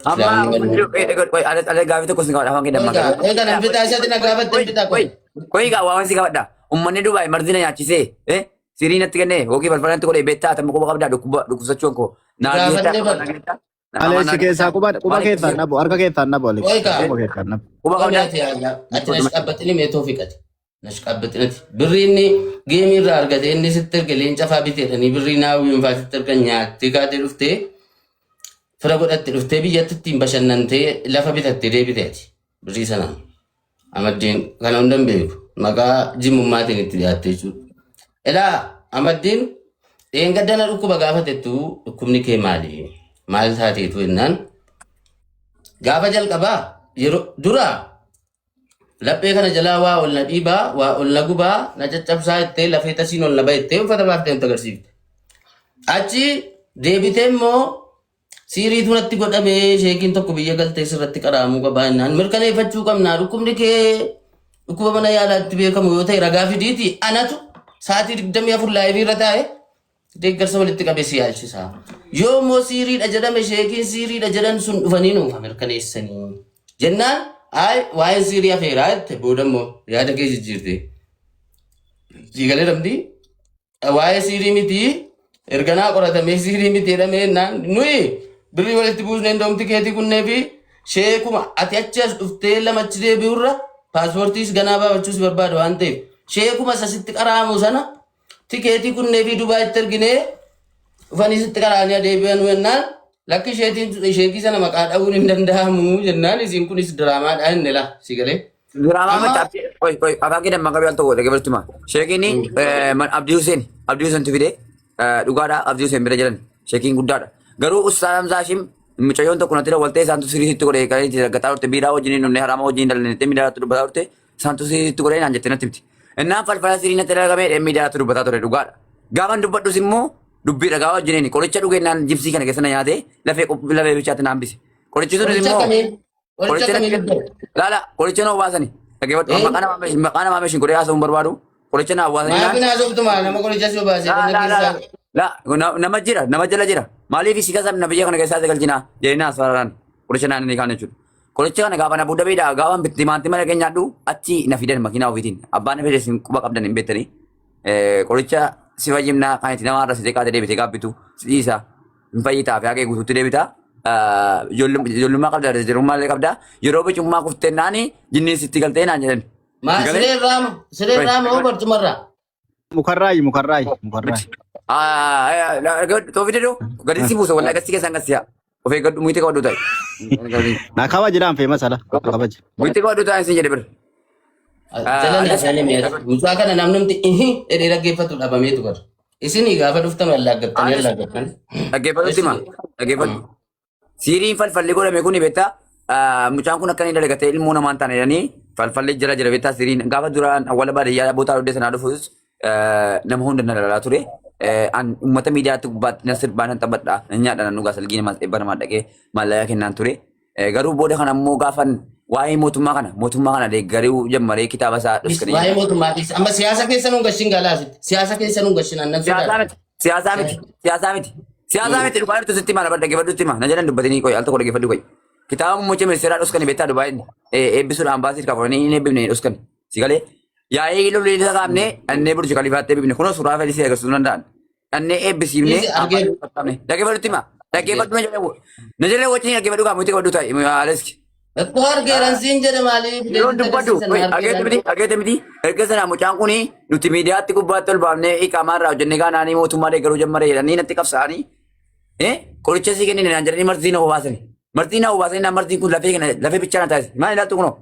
Amma Islaamni gaaffii tokko si gaafadha afaan kee dammaa Egaa egaa nan fitaa isatti na gaafatte hin fitaa Qoy qoy. qoy gaa waan si gaafadha. Uummanni Dubaay marzina nyaachisee sirii natti kennee yookiin falfala natti godhee beektaa atamma quba qabdaa dhukkuba dhukkubsachuun koo. Naa geettaa Gaafannee qaba bar. naa geettaa. Alex keessaa quba quba keessaan dhabu harka keessaan dhabu Alex. Qoy gaa. Quba keessaan dhabu. Quba Qoy qabdaa. ati ati na shaqabbaxini mee toofiqati. Na shaqabbaxinati. Birrii inni geemii irraa argate inni sitti erge leenca faa biteedhanii birrii naawwiin faa sitti ergan nyaattee kaatee dhuftee fira godhatte dhuftee biyyatti ittiin bashannantee lafa bitattee deebiteeti. Birrii sanaan. Amaddiin kana hunda hin beeku. Maqaa jimmummaatiin itti dhiyaatte jechuudha. Ilaa Amaddiin dheengadda na dhukkuba gaafatettu dhukkubni kee maali? Maal taateetu jennaan gaafa jalqabaa yeroo dura laphee kana jalaa waa ol na dhiibaa waa ol na gubaa na caccabsaa jettee lafee tasiin ol na bahettee uffata baaftee nutti agarsiifte. Achi deebitee immoo siiriitu natti godhamee sheekiin tokko biyya galtee sirratti qaraamuu qabaa jennaan mirkaneeffachuu qabnaa dhukkubni kee dhukkuba mana yaalaatti beekamu yoo ta'e ragaa fidiiti anatu sa'aatii 24 live irra taa'e deeggarsa walitti qabee si yaalchisa. Yoo immoo siiriidha jedhame sheekiin siiriidha jedhan sun dhufanii nuuf mirkaneessanii. Jennaan ayi waa'een siirii hafeeraa jette booda immoo yaada kee jijjiirte. Siigalee dambii waa'ee siirii miti erganaa qoratamee siirii miti jedhamee jennaan nuyi birrii walitti buusnee ndoomti keetii kunnee fi sheekuma ati achi as dhuftee lamachi deebi'urra paaspoortiis ganaa baafachuus barbaada waan ta'eef sheekuma sasitti qaraamu sana tikeetii kunnee fi Dubaayitti erginee dhufanii sitti qaraanii adeebi'an jennaan lakki isheetiin sheekii sana maqaa dha'uun hin danda'amu jennaan isiin kunis diraamaadha inni la si galee. Diraamaa Amma miti. Oi, oi, afaan kee dammaa qabee al tokko dhaggeeffatu hima. Sheekiin Abdii Hussein, Abdii Hussein tu fide dhugaadha Abdii Hussein bira jiran sheekiin guddaadha. Garuu Ustaaz Hamzaa Hashim mucayyoon tokko natti waltee isaantu sirii sitti godhee kan itti raggataa turte biiraa wajjin hin dhumne haraama wajjin hin dallannettee miidiyaatti dubbataa turte isaantu sirii sitti godhee naan jettee natti himti. Innaan falfala sirii natti dalagamee miidiyaatti dubbataa ture dhugaadha. Gaafan dubbadhus immoo dubbii dhagaa wajjiniin qoricha dhugeenaan jibsii kana keessa na nyaatee lafee lafee bichaatti na hambise. Qorichi sunis Qoricha immoo akkamiin? Qoricha qoricha akkamiin natti dubbatta? laala qoricha na obaasani. Dhaggeeffadhu Eh? maqaa namaa meeshin godhee haasa'uun barbaadu qoricha na obaasanii Maaf naan hin haasoftu maa nama qoricha si obaasee laa kana laa laa keessaa. laa nama jira nama jala jira maaliif si kasam na biyya kana keessaa si galchina jedhee na asfaaraan qoricha naan inni kaan jechuudha. Qoricha kana gaafa na buuda beeda gaafa timaantima dhaqee nyaadhu achi na fidan makiinaa ofiitiin abbaan na fide isin quba qabdan hin beektanii. Qoricha si fayyimnaa kan itti nama arrasitee kaatee deebitee gaabbitu si dhiisa hin fayyitaa fi haqee guutuutti deebita. Ijoollummaa qabda jirummaa illee qabda yeroo bicummaa kuftee naani jinniin sitti galtee naan jedhan. Maa Si galee? siree irraa moo siree irraa moo barcumarraa? Mukarraayi mukarraayi mukarraayi. Toofi dedoo gadi si buusa wallahi gadi keessaan gadi si'a. Of eeggadhu muyitii qabadhu ta'i. Na kabaji dhaan fee masala. Na kabaji. Muyitii qabadhu ta'i sin jedhe bira. Jala nyaatanii mi'eessu. Mucaa kana namni ihi jedhee dhaggeeffatu dhabameetu bara. Isinii gaafa dhuftan allaaggattanii allaaggattan. Dhaggeeffadhutti hima. Dhaggeeffadhu. Siiriin falfalli godhame kun beektaa mucaan kun akka inni dalagatee ilmoo namaan taane jedhanii falfalli jala jira beektaa siiriin gaafa duraan awwaala baadiyyaa bootaa dhodhee sanaa dhufus nama hunda na lalaa ture. An uummata miidiyaatti gubbaatti na sirbaa nan taphadha nan nyaadha nan dhugaa salgii namaas eebba namaa dhaqee maallaqa kennaan ture. Garuu booda kana immoo gaafan waa'ee mootummaa kana deeggaruu jammaree kitaaba isaa dhoskanii Waa'ee mootummaa keessa amma siyaasa keessa nuun gashin galaasitti. Siyaasa keessa nuun gashin annan Siyaasaa sodaadha. miti. Siyaasaa miti. Siyaasaa miti. Siyaasaa miti dhugaa jirtu sitti hima lafa dhaggeeffadhu hima. Na jalan dubbatanii qoy al tokko dhaggeeffadhu qoy. Kitaaba muummicha ministeeraa dhoskani beektaa Dubaay eebbisuudhaan baasii kaafamanii hin eebbifne dhoskani. Si galee yaa'ii lolli isa kaafne dhannee Burj Khalifaatti eebbifne kunoo suuraa fedhii agarsiisuu danda'an. Dhannee eebbisiifne Dhiisi argee. dhaggeeffadhu hima. Dhaggeeffadhu na jalan na jalan wajjin dhaggeeffadhu kaa muummicha qabadhu ta'i Aleski. Akkoo argeeran siin jedhe maaliif Yeroon dubbadhu argeete miti argeete miti erga sana mucaan kuni nuti miidiyaatti gubbaatti ol baafnee iqaamaa irraa hojjennee kaanaanii mootummaa deeggaruu jammare jedhanii natti qabsaa'anii qoricha sii kennine naan jedhanii marzii na obaasani. Marzii na obaasanii naan marziin kun lafee kana lafee bichaa na taasise. Maal ilaaltu kunoo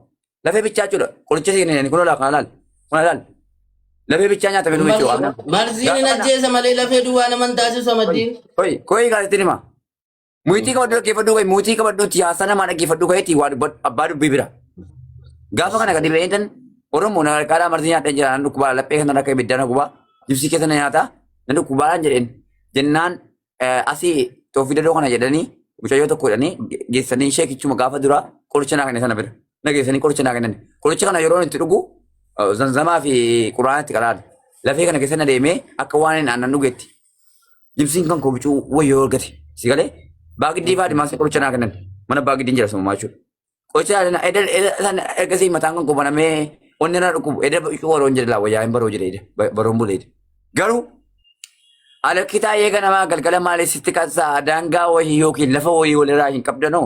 lafee bichaa jechuudha qoricha sii kennine kunoo laal kana laal kana laal lafee bichaa nyaatame dhume jechuudha. Marziin hin ajjeesa malee lafee duwwaa naman taasisu amaddiin. Koi koi gaazexii hima. Muyitii qabadhu dhaggeeffadhu qayi muyitii qabadhu siyaasa namaa dhaggeeffadhu qayitii waa dubbadhu abbaa dubbii bira. Gaafa kana gadi ba'een tan Oromoo na qarqaaraa marzii nyaadhee jira nan dhukkubaa laphee kana akka ibiddaa na gubaa jibsii keessa na nyaataa na dhukkubaadhaan jedheen jennaan asii toofii dadoo kana jedhanii mucayyoo tokko jedhanii geessanii sheekichuma gaafa duraa qoricha naa kenne sana bira na geessanii qoricha naa kennan qoricha kana yeroo itti dhugu zanzamaa fi quraana itti qaraade lafee kana keessa na deemee akka waan hin aannan dhugeetti Jibsiin kan koo bicuu wayyoo argate. Si galee baagiddii fa'aa dimaas qoricha naa kennan. Mana baagiddiin jira summaa jechuudha. Qoricha naa kennan eda san ergasii mataan kan koo banamee onni na dhukkubu eda bicuu baroon jedhe laa wayyaa hin baroo jedhe eda baroon bulee eda. Garuu alakki taa'ee ganamaa galgala maaliif sitti qabsaa daangaa wayii yookiin lafa wayii walirraa hin qabdanoo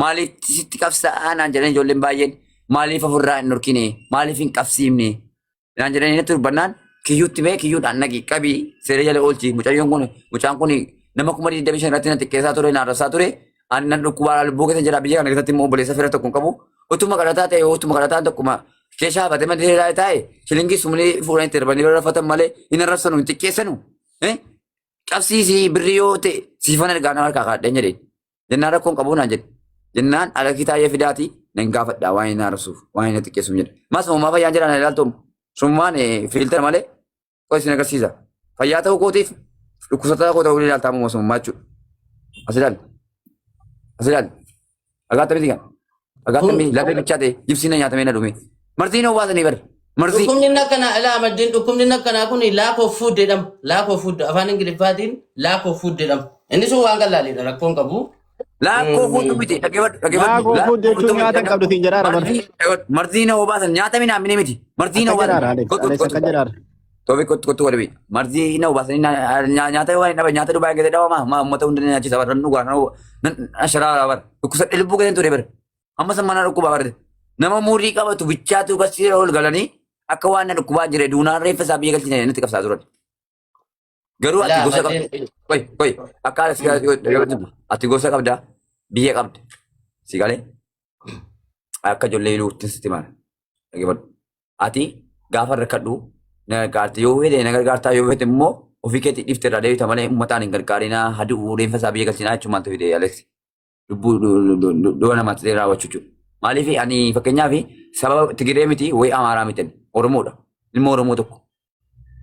maaliif sitti qabsaa naan jedhan ijoolleen baay'een maaliif ofirraa hin dhorkine maaliif hin qabsiifne Naan jedhanii natti dubbannaan kiyyuutti mee kiyyuudhaan naqi qabii seera jala oolchi mucayyoon kun mucaan kun nama 25,000 irratti na xiqqeessaa ture na arrabsaa ture ani nan dhukkubaa lubbuu keessa jira biyya kana keessatti immoo obboleessa fira tokko hin qabu utuma kadhataa ta'e utuma kadhataan tokkuma keeshaa hafatee mana hiriiraa taa'e shilingii sumnii fuudhanii itti darbanii rarrafatan malee hin arrabsanu hin xiqqeessanu qabsiisii birrii yoo ta'e siifan ergaa nama harkaa kaadheen jedheen. Jennaan rakkoon qabuu naan jedhe. Jennaan alakii taa'ee fidaati nan gaafadha waan inni arrabsuuf waan inni xiqqeessuuf jedhe. Mas uumaa fayyaan jedhaan ilaaltuun summaan fiiltara malee qoy isin agarsiisa. Fayyaa ta'uu kootiif dhukkubsataa koo ta'uu ilaaltaa moo summaa jechuudha. As ilaali. As ilaali. Agaata miti kan. Agaata miti lafee bichaa ta'e jibsiin na nyaatamee na dhume. Marziin hoo baasanii bari. Marzii. Dhukkubni inni akkanaa ilaa maddeen dhukkubni inni akkanaa kun lack of food jedhama. Lack of food afaan Ingiliffaatiin lack of food jedhama. Inni sun waan qallaaliidha rakkoon qabu. Laakkoo fuudhu miti dhaggeeffadhu dhaggeeffadhu. Laakoo fuudhu jechuun nyaata hin qabdu siin jedhaara bara. Marzii na hobaasan nyaata minaan mini miti. Marzii na Akka hobaasan. jedhaara Alex. Alex akka jedhaara. Tobi kottu kottu walibi. Marzii na hobaasan nyaata yoo hin nyaata Dubaay keessatti dhawama ma uummata hunda nyaachisa bara dhugaa nan asharaa bara. Dhukkubsadhe lubbuu keessan ture bara. Amma san mana dhukkubaa bara. Nama muurii qabatu bichaatu gasiira ol galanii akka waan na dhukkubaa jire duunaan reeffa isaa biyya galchine natti qabsaa turan. Garuu ati Ilaa gosa qabda. maddeen Qoy qoy akka ati gosa qabda biyya qabda. Si galee akka ijoollee iluutti sitti maala. Dhaggeeffadhu. Ati gaafa rakkadhu na gargaarti yoo fedhe na gargaartaa yoo fedhe immoo ofii keetii dhiifte irraa deebita malee uummataan hin gargaarinaa haduu reenfa isaa biyya galchinaa jechuun maaltu fide Alex. Lubbuu du'a namaatti raawwachuu jechuudha. Maaliif ani fakkeenyaaf sababa Tigiree miti wayi Amaaraa miti ani Oromoodha. Ilma Oromoo tokko.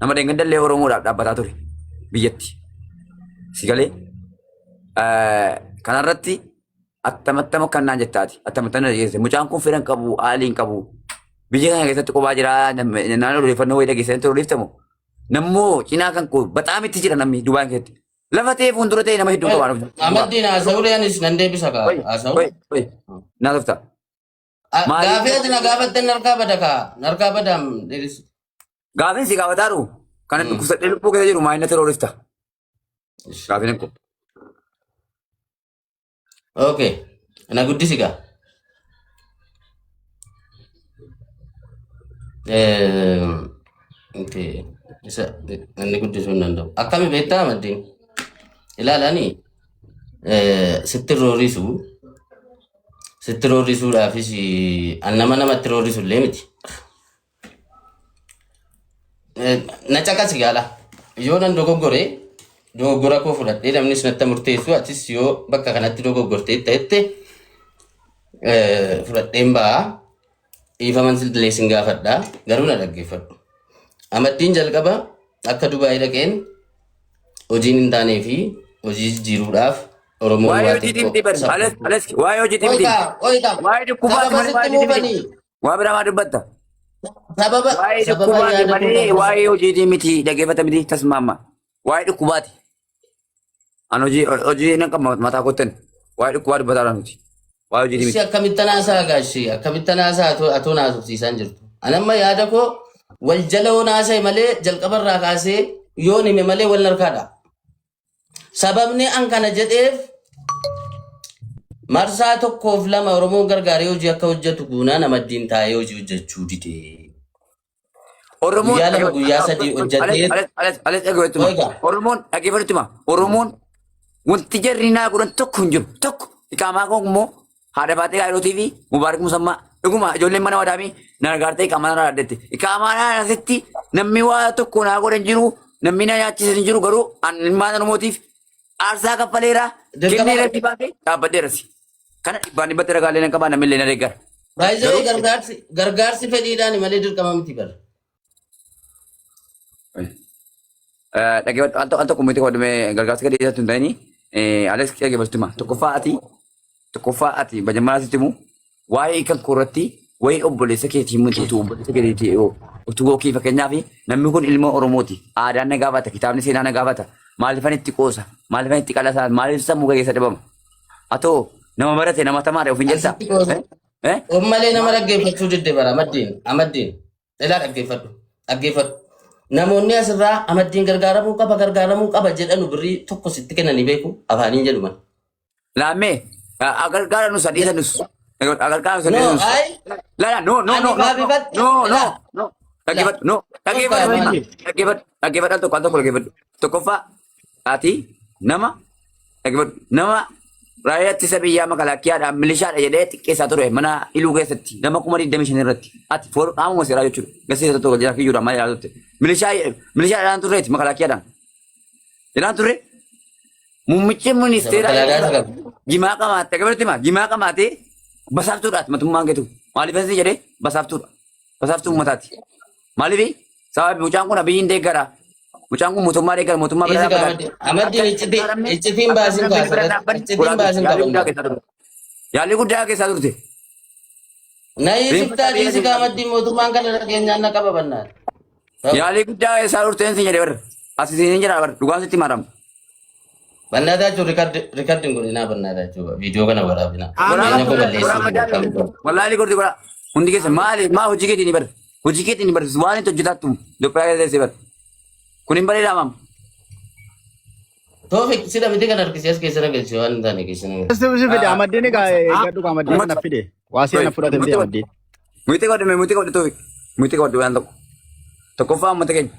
Nama dheengadallee Oromoodhaaf dhaabbataa ture biyyatti. Si galee kanarratti attamattama kan naan jettaati. Attamattama na dhageesse. Mucaan kun fira hin qabu, haalli hin qabu. Biyya kana keessatti kophaa jira. Naannoo odeeffannoo wayii dhageessanii turuu dhiiftamu. Nammoo cinaa kan koo baxaamitti jira namni Dubaay keessatti. Lafa ta'ee fuuldura ta'ee nama hedduu qaba. Amaddiin haasa'uu anis nan deebisa kaa haasa'uu. Wai, wai, naa tofta. Maaliif? Gaafii ati na gaafatte narkaa bada kaa narkaa badaam dheerisi. Gaafiin si gaafataaru kan dhukkubsadhee lubbuu keessa jiru maayina terrorista. Gaafiin kun. Okay. Na guddisi gaa. Okay. Isa inni guddisuu hin danda'u. Akkami beektaa Amaddiin? Ilaalani sitti roorrisu sitti roorrisuudhaafis an nama namatti roorrisu illee miti. Na caqasi gaala. Yoo nan dogoggore dogoggora koo fudhadhee namnis natti murteessu atis yoo bakka kanatti dogoggortee ta'ette fudhadheen ba'a. Dhiifaman illee sin gaafadha. Garuu na dhaggeeffadhu. Amaddiin jalqaba akka Dubaayii dhaqeen hojiin hin taanee fi hojii jijjiiruudhaaf Oromoon Waa'ee waa hojiitii xiqqoo miti bari. Alex, Alex, waa'ee hojiitii miti. Oikaa, oikaa. Waa'ee dhukkubaati Sababa malee sitti waa'ee hojiitii miti. muufanii. Waa biraa maa dubbatta? Sababa Waa'ee sababa dhukkubaati yaada koo malee kan waa'ee hojiitii miti dhaggeeffata miti tasmaama. Waa'ee dhukkubaati. An hojii hojii nan qaba mataa kootten. Waa'ee dhukkubaa dubbataa jiran miti. Waa'ee hojiitii Issi miti. akkamitti naasaa gaashii akkamitti naasaa atoo naasofsiisaan jirtu. Ani amma yaada koo wal jala yoo naasa'e malee jalqabarraa kaasee yoon hime malee wal harkaadha. Sababni an kana jedheef marsaa tokkoof lama Oromoon gargaaree hojii akka hojjetu guunaan amaddiin taa'ee hojii hojjechuu dide. Oromoon Guyyaa lama guyyaa sadii hojjetee Alex dhaggeeffatuma. Oiga. Oromoon dhaggeeffatuma. Oromoon wanti jarri naa godhan tokko hin jiru. Tokko iqaamaa koo immoo haadha baatee kaayirootii fi Mubaarak Musammaa dhuguma ijoolleen mana wadaamii na gargaartee iqaamaa naa dhadhette. Iqaamaa naa asitti namni waa tokko naa godhan jiru namni na nyaachisan hin jiru garuu an ilmaan Oromootiif aarsaa kaffaleera Dirqama kenneera itti baatee dhaabbadheeras. Kana dhibbaan dhibbatti ragaalee nan qabaa namni illee na deeggara. Baay'ee Garuu gargaarsi fedhiidhaan malee dirqama miti bara. Dhaggeeffadhu al tokko miti kodhumee gargaarsa gadi isaatti hin ta'ini Alex dhaggeeffatuma tokkoffaa ati bajammaa sitti himu waa'ee kan koo irratti waa'ee obboleessa keetii miti utuu obboleessa keetii utuu gookii fakkeenyaaf namni kun ilma Oromooti aadaan na gaafata kitaabni seenaa na gaafata maaliifan itti qoosa maaliifan itti qalasaa maaliif sammuu kee keessa dhibama atoo nama barate nama tamaadha ofiin jettaa Asitti qoosa. Of malee nama dhaggeeffachuu didde bara amaddiin amaddiin. Ilaa dhaggeeffadhu. Dhaggeeffadhu. Namoonni asirraa amaddiin gargaaramuu qaba gargaaramuu qaba jedhanu birrii tokko sitti kennanii beeku afaaniin jedhuman. Laammee agargaara nus adiisa nus agargaara nus No, adiisa nus. ay La la no no ani no no no gaafifadhe. no no Ilaa no ilaa. dhaggeeffadhu no dhaggeeffadhu Tokko hima maali? dhaggeeffadhu dhaggeeffadhu al tokko al tokko dhaggeeffadhu tokkoffaa ati nama dhaggeeffadhu nama raayyaa ittisa biyyaa makalaakkiyaadhaan milishaadha jedhee xiqqeessaa ture mana iluu keessatti nama 25,000 irratti ati foon qaamuma seeraa jechuudha gasiisa tokko jira kiyyuudhaan maal jedhaa turte milishaa milishaadhaan turreeti makalaakkiyaadhaan jedhaan turre Muummichi Isa ministeeraa makalaakaa isa qabu. jimaa qamaatte akkamitti himaa jimaa qamaatee basaaftuudhaati mootummaan keetu maaliif asii jedhee basaaftuudha basaaftuu uummataati maaliif sababi mucaan kun abiyyiin deeggara mucaan kun mootummaa deeggara mootummaa bira Dhiisi gaa dhaabbata amaddiin. Amaddiin akka iccitii gargaaramne iccitiin akka baasin namni kaasa bira irratti dhaabbanne iccitiin godhaa turte baasin yaalii guddaa qabanna. keessaa turte yaalii guddaa keessaa turte Na reenfa hiisiftaa isaa biyya dhiisi gaa keessaa amaddiin mootummaan kana dhageenyaan na qaba bannaan. Yaalii guddaa keessaa turteen sin jedhe bar as isin jedha bar dhugaan sitti maramu. Bannaataa jechuun rikardiin godhinaa bannaataa jechuudha. Viidiyoo kana waraabinaa. Waraaba Jireenya koo balleessuu waraaba hin danda'amu. Wallaahi gorti godha. Hundi keessa maali maa hojii keetiin bar. Hojii keetiin bar waan itti hojjetaattu Itoophiyaa keessa teessee bar. Kun hin bareedaa maam. Toofik sida miti kan harkisee as keessa na galche waan hin taane keessa na galche. Si fide amaddiin egaa eeggadhu amaddiin Uummata kana fide. Waasii ana fudhate miti amaddiin. Muyti godhu muyti godhu Toofik. Muyti godhu waan tokko. Tokkoffaa uummata keenya.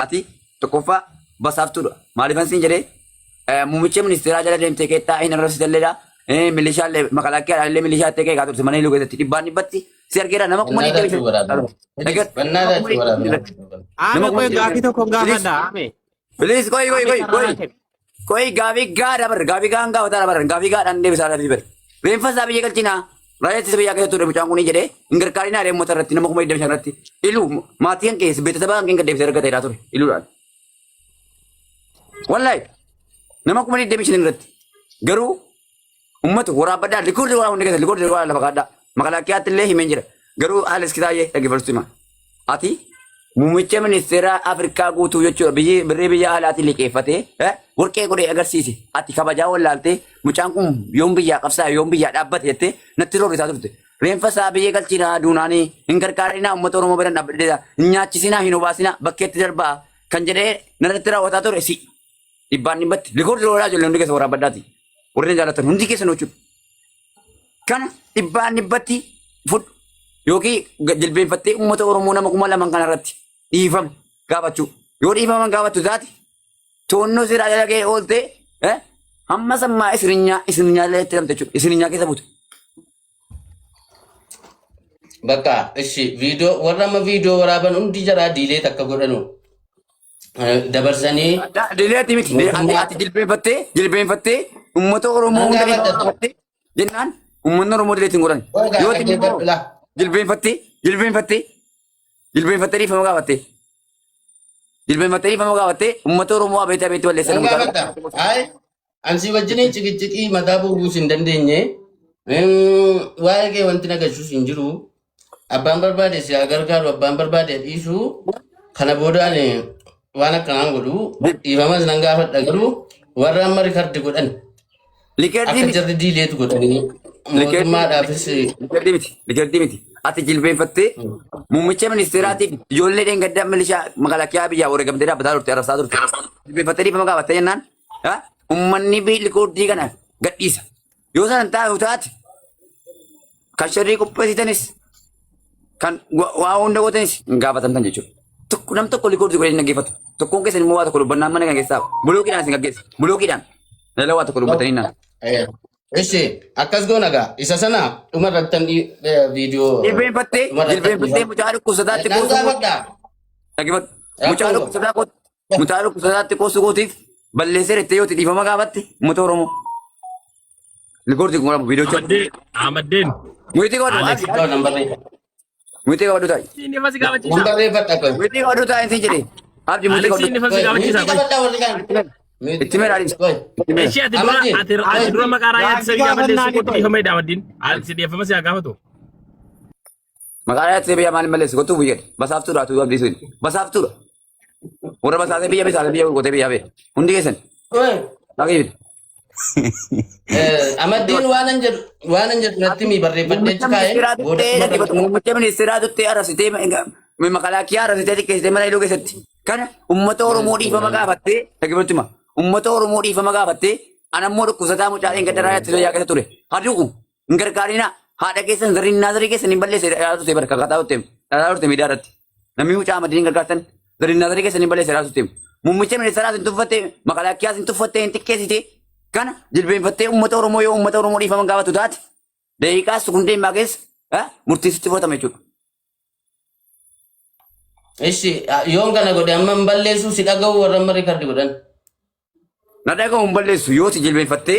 Ati tokkoffaa basaaftuudha. Maaliifan siin jedhee muummicha ministeeraa jala deemtee keettaa hin arrabsitelleedha. Milishaallee makalaakkiyaadhaan illee milishaa ta'e qeeqaa turte mana hidhuu keessatti dhibbaan dhibbatti Si argeera nama kuma Bannaa digdami taachuu waraabina. shan. Bannaa Nama kuma taachuu digdami waraabina. shan. Aame Nama kuma qoy digdami gaafii shan. tokko Please, gaafadha aame. please, qoy, qoy, Aame qoy, carraa qoy. naa kenni. Qoy gaafii gaadha bar, gaafii gaan gaafataa bar, gaafii gaadhaan deebisaa lafi bar. Reenfa isaa biyya galchinaa. Raayyaa ittisa biyyaa keessa ture mucaan kun jedhee hin gargaarinaa deemota irratti nama 25,000 irratti. Iluu maatii kan keessa beeksisa kan keessa deebisee argateedhaa ture iluudhaan. Wallahi nama 25,000 irratti. Garuu ummatu waraabbadhaa likoordi waraabuu hundi keessa likoordi waraabaa lafa kaadhaa. Makalaakkiyaatti illee himeen jira. Garuu haala iskitaayee dhaggeeffachuu hima. Ati muummicha ministeera Afrikaa guutuu jechuudha biyyi birrii biyya alaatiin liqeeffatee warqee godhee agarsiise. Ati kabajaa wallaaltee mucaan kun yoom biyyaa qabsaa yoom biyyaa dhaabbate jettee natti roorrisaa turte. Reenfa isaa biyya galchinaa duunaanii hin gargaarinaa uummata Oromoo bira dhaabbadheedha. Hin nyaachisinaa hin obaasinaa bakkeetti darbaa kan jedhee narratti raawwataa ture si. Dhibbaan dhibbatti rikoordi roolaa ijoollee hundi keessa waraabbadhaati. Warri na jaalatan hundi keessan jechuudha. Kana dhibbaan dhibbatti fudhu yookiin jilbeenfattee uummata Oromoo nama 2,000 kana irratti dhiifama gaafachuu. Yoo dhiifama gaafattu taate to'annoo seeraa jala ga'ee ooltee hamma sammaa isirinyaa isirinyaa illee itti hidhamte jechuudha. Isirinyaa keessa buute. Bakka ishi viidiyoo warra amma viidiyoo waraaban hundi jaraa diilee takka godhanu dabarsanii Dileeti miti. Ati mootummaa ati jilbeenfattee jilbeenfattee uummata Oromoo nan hunda dhiifama gaafadha. gaafattee jennaan uummanni Oromoo dileetti hin godhan. Ogaa Yoo ati immoo dhaggeeffadhu laa. jilbeenfattee jilbeenfattee jilbeenfattee dhiifama gaafattee jilbeenfattee dhiifama gaafattee uummata Oromoo abeetti abeetti balleessan Nan mucaa gaafadha. Hayi ansi wajjiniin ciqiciqii mataa buusuus hin dandeenye. Waa'ee kee wanti nagashuus hin jiru. Abbaan barbaade si haa gargaaru, abbaan barbaade haa dhiisu. Kana boodaan waan akkanaan godhu dhiifamas nan gaafadha garuu warra amma rikardi godhan Likeertii akka miti. jarri diileetu godhanii Likeertii miti. mootummaadhaafis Likeertii miti. Likeertii miti. Ati jilbeenfattee muummicha ministeeraatiif ijoollee dheengaddaa milishaa magaalaa biyyaa wareegamtee dhaabbataa turte arrabsaa turte. Jilbeenfattee dhiifama gaafattee jennaan uummanni likoordii kana gadhiisa. Yoo sana taatu taate kan sharrii qopheessitanis kan waa hunda gootanis hin gaafatamtan jechuudha. Tokko nam tokko likoordii godhee hin dhaggeeffatu. Tokkoon keessan immoo waa tokko dubbannaan mana kana keessaa bulookiidhaan isin gaggeessa. Bulookiidhaan. Lala waa tokko dubbatanii naan. Ishi akkas goona gaa isa sana dhuma irrattan viidiyoo Jilbeenfattee dhuma irrattan jilbeenfattee mucaa dhukkubsataatti Nan qoosuu gaafadha. dhaggeeffadhu. Mucaa Rakkoo dhukkubsataa qoot mucaa dhukkubsataatti qoosuu kootiif balleessee jettee yoo itti dhiifama gaafatte uummata Oromoo. Likoordi kun godhamu viidiyoo Amaddeen, Amaddeen. Muyitii qabadhu Alex. abdi abdi. Nan barreeffadha. Muyitii qabadhu taa'i. Inni fa si Nan gaafachiisa. barreeffadha qoy. Muyitii qabadhu taa'i siin jedhe. Abdi muyitii Alex qabadhu. inni fa si Qoy gaafachiisa miitii qoy. qabadhaa warri kaan. Miitii Itti meera adiis. qoy. Itti meera. Ishee ati dura Amaddiin ati qoy. ati dura maqaa raayyaa ittisa Gaafii biyyaa balleessuu gaafannaani kootti qoy. dhiifama jedha Amaddeen. Alex dhiifama si haa gaafatu. Maqaa raayyaa ittisa biyyaa maaliin balleessu kottuu biyya basaaftuudha atu abdii sun basaaftuudha. Warra basaasee biyya bisaasee biyya gurgurtee biyyaa bee hundi keessan. Qoy. Dhagee Amaddiin waan an jedhu natti mi barreeffadhee Muummicha achi kaa'e ministeeraa booda tuttee dhuma dhaggeeffatu. irratti Muummicha ministeeraa tuttee arrabsitee makalaakiyaa arrabsitee xiqqeessitee mana hidhuu keessatti. Kana uummata Oromoo dhiifama gaafattee dhaggeeffatu hima. Uummata Oromoo dhiifama gaafattee anammoo dhukkubsataa mucaa dheengadda raayyaa ittisa biyyaa keessa ture. Hadu'u hin gargaarinaa haadha keessan zarriin naazarii keessan hin balleesse dhalaa turte barka kataa turte dhalaa turte miidiyaa irratti. Namni mucaa amadii hin gargaartan zarriin naazarii keessan hin balleesse dhalaa turte. Muummicha ministeeraas hin tuffatte makalaakiyaas hin tuffatte hin xiqqeessite. Kana jilbeenfattee uummata Oromoo yoo uummata Oromoo dhiifama gaafatu taate daqiiqaa sekundii himaa keessa murtiin sitti fudhatama jechuudha. Ishi yoon kana godhe amma hin balleessuu si dhaga'u warra amma riikardi godhan. Na dhaga'u hin balleessu yoo si jilbeenfattee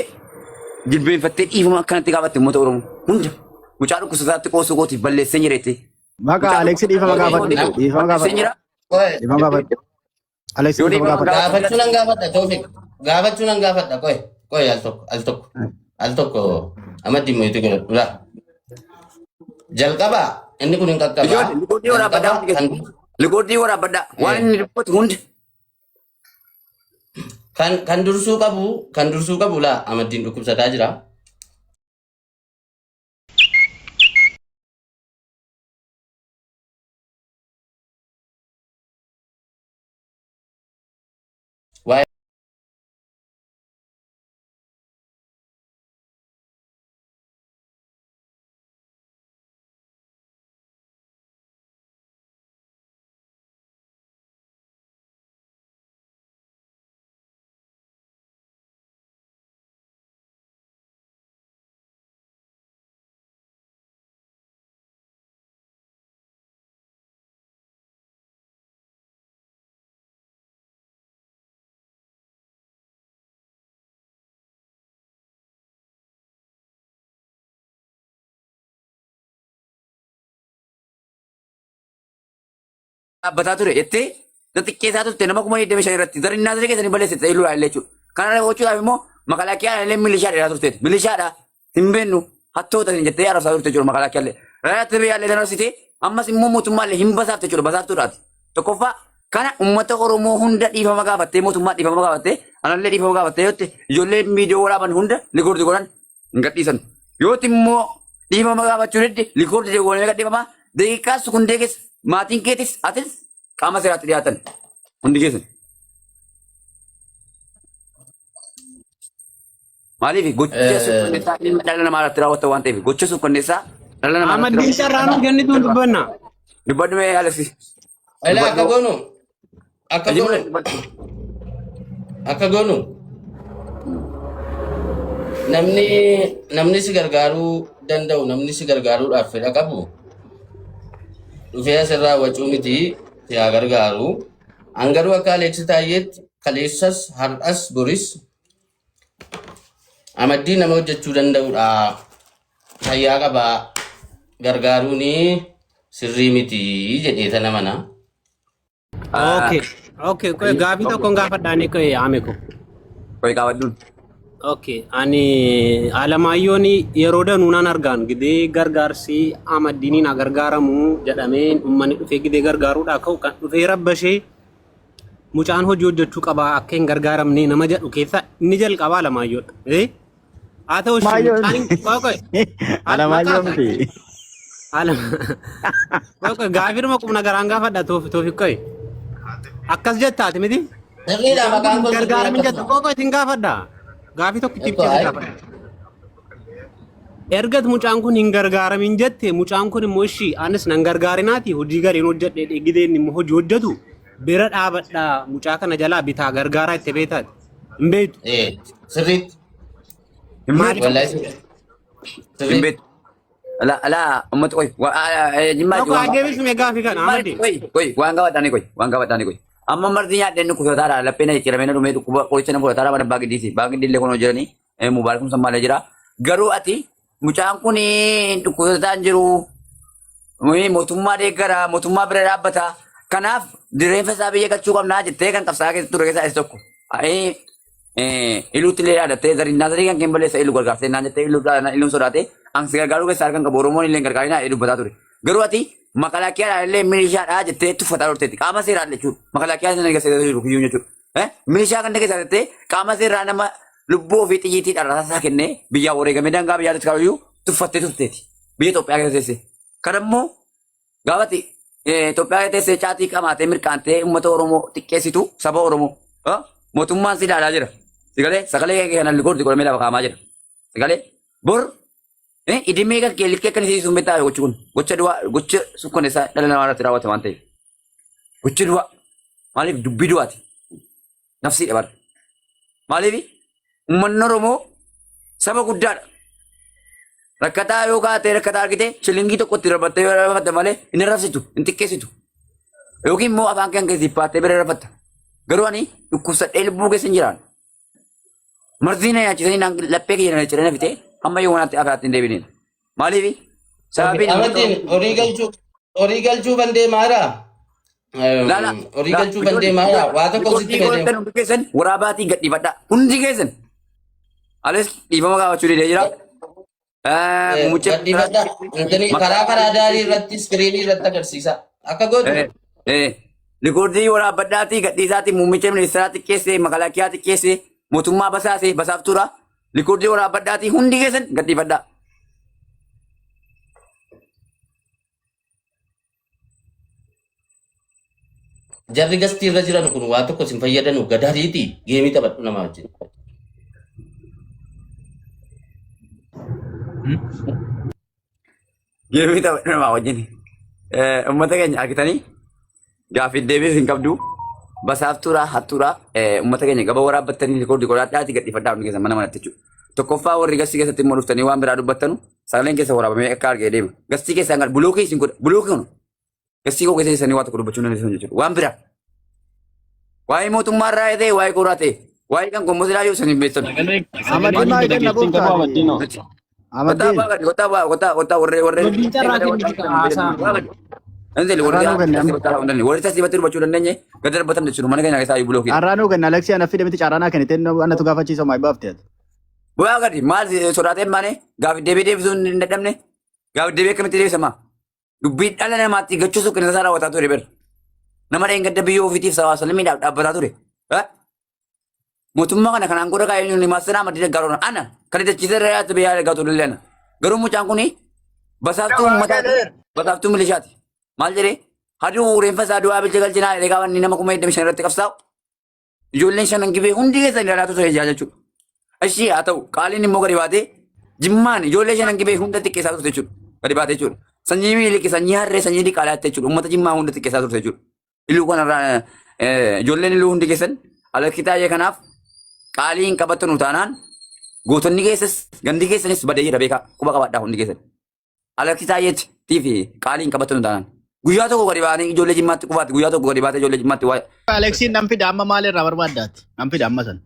jilbeenfattee dhiifama akkanatti gaafatte uummata Oromoo hunda mucaa dhukkubsataatti qoosuu kootiif balleessee jira jettee. Maqaa Mucaa Aleeksi dhiifama dhukkubsataa gaafadhu. kootiif Dhiifama balleessee gaafadhu. jira. Qoy Dhiifama gaafadhu. Aleeksi Yoo dhiifama dhiifama gaafadhu. gaafadhu. gaafachuu nan gaafadha Toofiq. Gaafachuu nan gaafadha qoy qoy al tokko al tokko al tokko amaddi mo'itu godhadhu laa. Jalqaba inni kun hin qaqqabaa. Ijoollee likoordii waraabbadhaa Jalqaba hundi kan keessan. Likoordii waraabbadhaa waan inni dubbatu hundi. Kan dursuu qabu laa amaddiin dhukkubsataa jira. Waa'ee Dhaabbataa ture jettee xixiqqeessaa turte nama 25,000 irratti zarinnaa zarii keessanii balleessite illuu illee jechuudha. Kana gochuudhaaf immoo makalaakiyaan illee milishaa dheeraa turte. Milishaadha hin beeknu hattoota hin jettee arrabsaa turte jechuudha makalaakiyaan illee. Raayyaa biyyaa illee arrabsite ammas immoo mootummaa illee hin basaafte jechuudha basaaftuudhaati. Tokkoffaa kana uummata Oromoo hunda dhiifama gaafattee mootummaa dhiifama gaafattee anallee dhiifama gaafattee yootti ijoollee miidiyoo waraaban hunda likoordi godhan hin gadhiisan. Yooti immoo dhiifama gaafachuu didde likoordi goonee gadhiifama daqiiqaa sukundee keessa maatiin keetis atis qaama seeraatti dhiyaatan hundi keessan. Maaliif gocha suukkanneessaa ilma dhala namaa irratti raawwatan waan ta'eef gocha suukkanneessaa dhala namaa irratti Ahmad carraa nuuf kennituun dubbanna. Dubbadhu mee Alexi. Ilaa akka goonu akka goonu akka goonu namni namni si gargaaruu danda'u namni si gargaaruudhaaf fedha qabu dhufee asirraa wacuu miti si haa gargaaru. An garuu akka Aleeksi Taayyeetti kaleessas har'as boris Amaddii nama hojjechuu danda'udha. Fayyaa qabaa gargaaruun sirrii miti jedhee tana mana. Okay. Okay. Qoy gaafii tokkoon gaafadhaani qoy Ameko. Qoy gaafadhuun. Okay. Ani Alamaayyoon yeroo danuu nan argaan gidee gargaarsi Amaddiiniin haa gargaaramu jedhamee uummanni dhufee gidee gargaaruudhaa ka'u kan dhufee rabbashee mucaan hojii hojjechuu qabaa akka hin gargaaramne nama jedhu keessa inni jalqabaa Alamaayyoodha. Eh? Haa ta'u ishee Alamaayyoo mucaan hin qoy qoy. Alamaayyoo miti. Qoy qoy gaafiidhuma qubna garaan gaafadha toofi qoy. Akkas jettaati miti? Sirriidha Mucaan kun maqaan hin koo sirrii gargaaramin jetta akkasuma. qoy qoy isin gaafadha. Gaafii tokko itti Eto ibsee si ayi. gaafadha. Ergat mucaan kun hin gargaaramin jette mucaan kun immoo ishii anis nan gargaarinaati hojii gariin hojjedhe gideen immoo hojii hojjetu bira dhaabadha mucaa kana jalaa bitaa gargaaraa itti beetaati. Hin beektu. Eh, sirriitti. Hin beektu. Maaliif? Wallahi sirriitti. Hin Sirriitti. beektu. Ala ala uummata qoy. Jimmaa Tokko adeemsisu mee gaafii kana Amaddi. Qoy qoy waan gaafadhaani qoy waan gaafadhaani qoy. Amma marti nyaadheen dhukkubsataadha lapheen na jijjiiramee na dhumee dhukkuba qoricha na fudhataadha mana abbaa giddiiti. Abbaa giddii illee kunoo jiranii mubaarakum sammaalee jira. Garuu ati mucaan kun dhukkubsataa hin jiru. Mootummaa deeggara mootummaa bira dhaabbata. Kanaaf dirreenfa isaa biyya galchuu qabnaa jettee kan qabsaa keessa ture keessaa isa tokko. Iluutti illee yaadattee zarinnaa zarii kan keen balleessa iluu gargaartee naan jettee iluu iluun sodaatee an si gargaaruu keessaa harka hin qabu Oromoon illee hin gargaarinaa jedhee dubbataa ture. Garuu ati makalaakiyaadhaan illee milishaadhaa jettee tuffataa turteetti. Qaama seeraan jechuudha. Makalaakiyaa sana keessa jiru kiyyuun jechuudha. Milishaa kan keessa jettee qaama seeraa nama lubbuu ofii xiyyiitii dharraasaa kennee biyyaa wareegamee daangaa biyyaatti kaayuu tuffattee turteeti. Biyya Itoophiyaa keessa teessee. Kana immoo Gaafati Itoophiyaa teessee caatii qamaatee mirqaantee uummata Oromoo xiqqeessitu saba Oromoo mootummaan si ilaalaa jira. Sigalee sagalee kee kana likoordi godhamee lafa kaa'amaa jira. Sigalee bor idimee kan kee likkee akka inni sun beektaa gochi kun gocha du'aa gocha sukkaneessaa dhala namaa irratti raawwate waan ta'eef. Gocha du'aa maaliif dubbii du'aati nafsiidha bara. Maaliif uummanni Oromoo saba guddaadha. Rakkataa yoo kaatee rakkataa argite shilingii tokko itti darbattee yoo rafatte malee hin arrabsitu, hin xiqqeessitu. Yookiin immoo afaan kee keessa dhiphaattee bira rafatta. Garuu ani dhukkubsadhee lubbuu keessa hin jiraan. Marzii na nyaachisanii naan laphee kiyya na ciree na fitee hamma yoo wanaatti afaatti hin deebineen. Maaliif? Sababiin Amaddiin horii galchuu bandee maara? Laala. Horii galchuu bandee maara? Waa tokko sitti Hundi fedhe. keessan waraabaatiin gadhiifadha. Hundi keessan. Alees dhiifama gaafachuu didee jira. Muummicha Gadhiifadha. Intani karaa karaa daarii irratti iskiriinii irratti agarsiisa. Akka gootu. Rikoordii waraabbadhaatii gadhiisaatii muummicha ministeeraa xiqqeessee makalaakiyaa xiqqeessee mootummaa basaasee basaaftuudha. Rikoordii waraabbadhaatii hundi keessan gadhiifadhaa. Jarri gastii irra jiran kun waa tokko sin fayyadanu gadaariiti geemii taphadhu namaa wajjin. Geemii taphadhu namaa wajjin. Uummata keenya argitanii gaaffii deebiif hin qabdu. Basaaftuudha hattuudha uummata keenya gaba waraabbattanii rikoordii godhadhaati gadhiifadhaa hundi keessan mana manatti jechuudha. Tokkoffaa warri gastii keessatti immoo dhuftanii waan biraa dubbattanu sagaleen keessa waraabamee akka argee deema. Gastii keessaan kan buluukii isin godha buluukii kun gastii koo keessa keessanii waa tokko dubbachuu dandeessan jechuudha. Waan biraa. Waa'ee mootummaa irraa ta'e waa'ee kooraa ta'e waa'ee kan gommoo silaa yoo isin hin beektan. Amadii maa kenna gooftaati. Kotaa Amadii. bu'aa gadi kotaa bu'aa kotaa kotaa warree warree. Dubbiin carraa kennitu haasaa. Inni warri Carraa nuu kenni amma. warri tasibatti dubbachuu dandeenye gad darbatan jechuudha mana keenya keessaa buloo keenya. Carraa nuu kenna Aleksii ana fide miti carraa naa kennite anatu gaafachiisa maa baafte ati. Bu'aa gadi maal sodaateen maane gaafi deebii deebisuu hin dadhabne gaafi deebii akkamitti deebisama? Dubbii dhala namaatti gachuu suuqina isaa raawwataa ture ber. Nama dheengadda biyyoo ofiitiif sabaa salmiidhaaf dhaabbataa ture. Mootummaa kana kanaan godha kaa'ee eenyuun maasteraa maddii gaggaaroon ana kan itti irra yaa'atu biyyaa argaa ture illee ana. Garuu mucaan kuni basaaftuu uummataati. Basaaftuu milishaati. Maal jedhee haduu reenfa isaa du'aa bilcha galchinaa jedhee gaafa inni nama 25,000 irratti qabsaa'u. Ijoolleen shanan gibee hundi keessan ilaalaa ture ijaa jechuudha. Ishii haa ta'u qaaliin immoo gadi baatee jimmaan ijoollee shanan gibee hunda xiqqeessaa turte jechuudha. Gadi baatee jechuudha. Sanyii miiliki sanyii harree sanyii diqaalaatti jechuudha. Uummata jimmaa hunda xiqqeessaa turte jechuudha. Iluu kanarraa ijoolleen iluu hundi keessan alakki taa'ee kanaaf qaalii hin qabattanu taanaan gootonni keessas gandi keessanis badee jira beekaa quba qabaadhaa hundi keessan. Alakki taa'eetii fi qaalii hin qabattanu taanaan. Guyyaa tokko gadi ba'anii ijoollee jimmaatti qubaatti guyyaa tokko gadi baatee ijoollee jimmaatti waa'ee. Aleksiin nan fida amma maal irraa barbaaddaati? Nan fida amma san.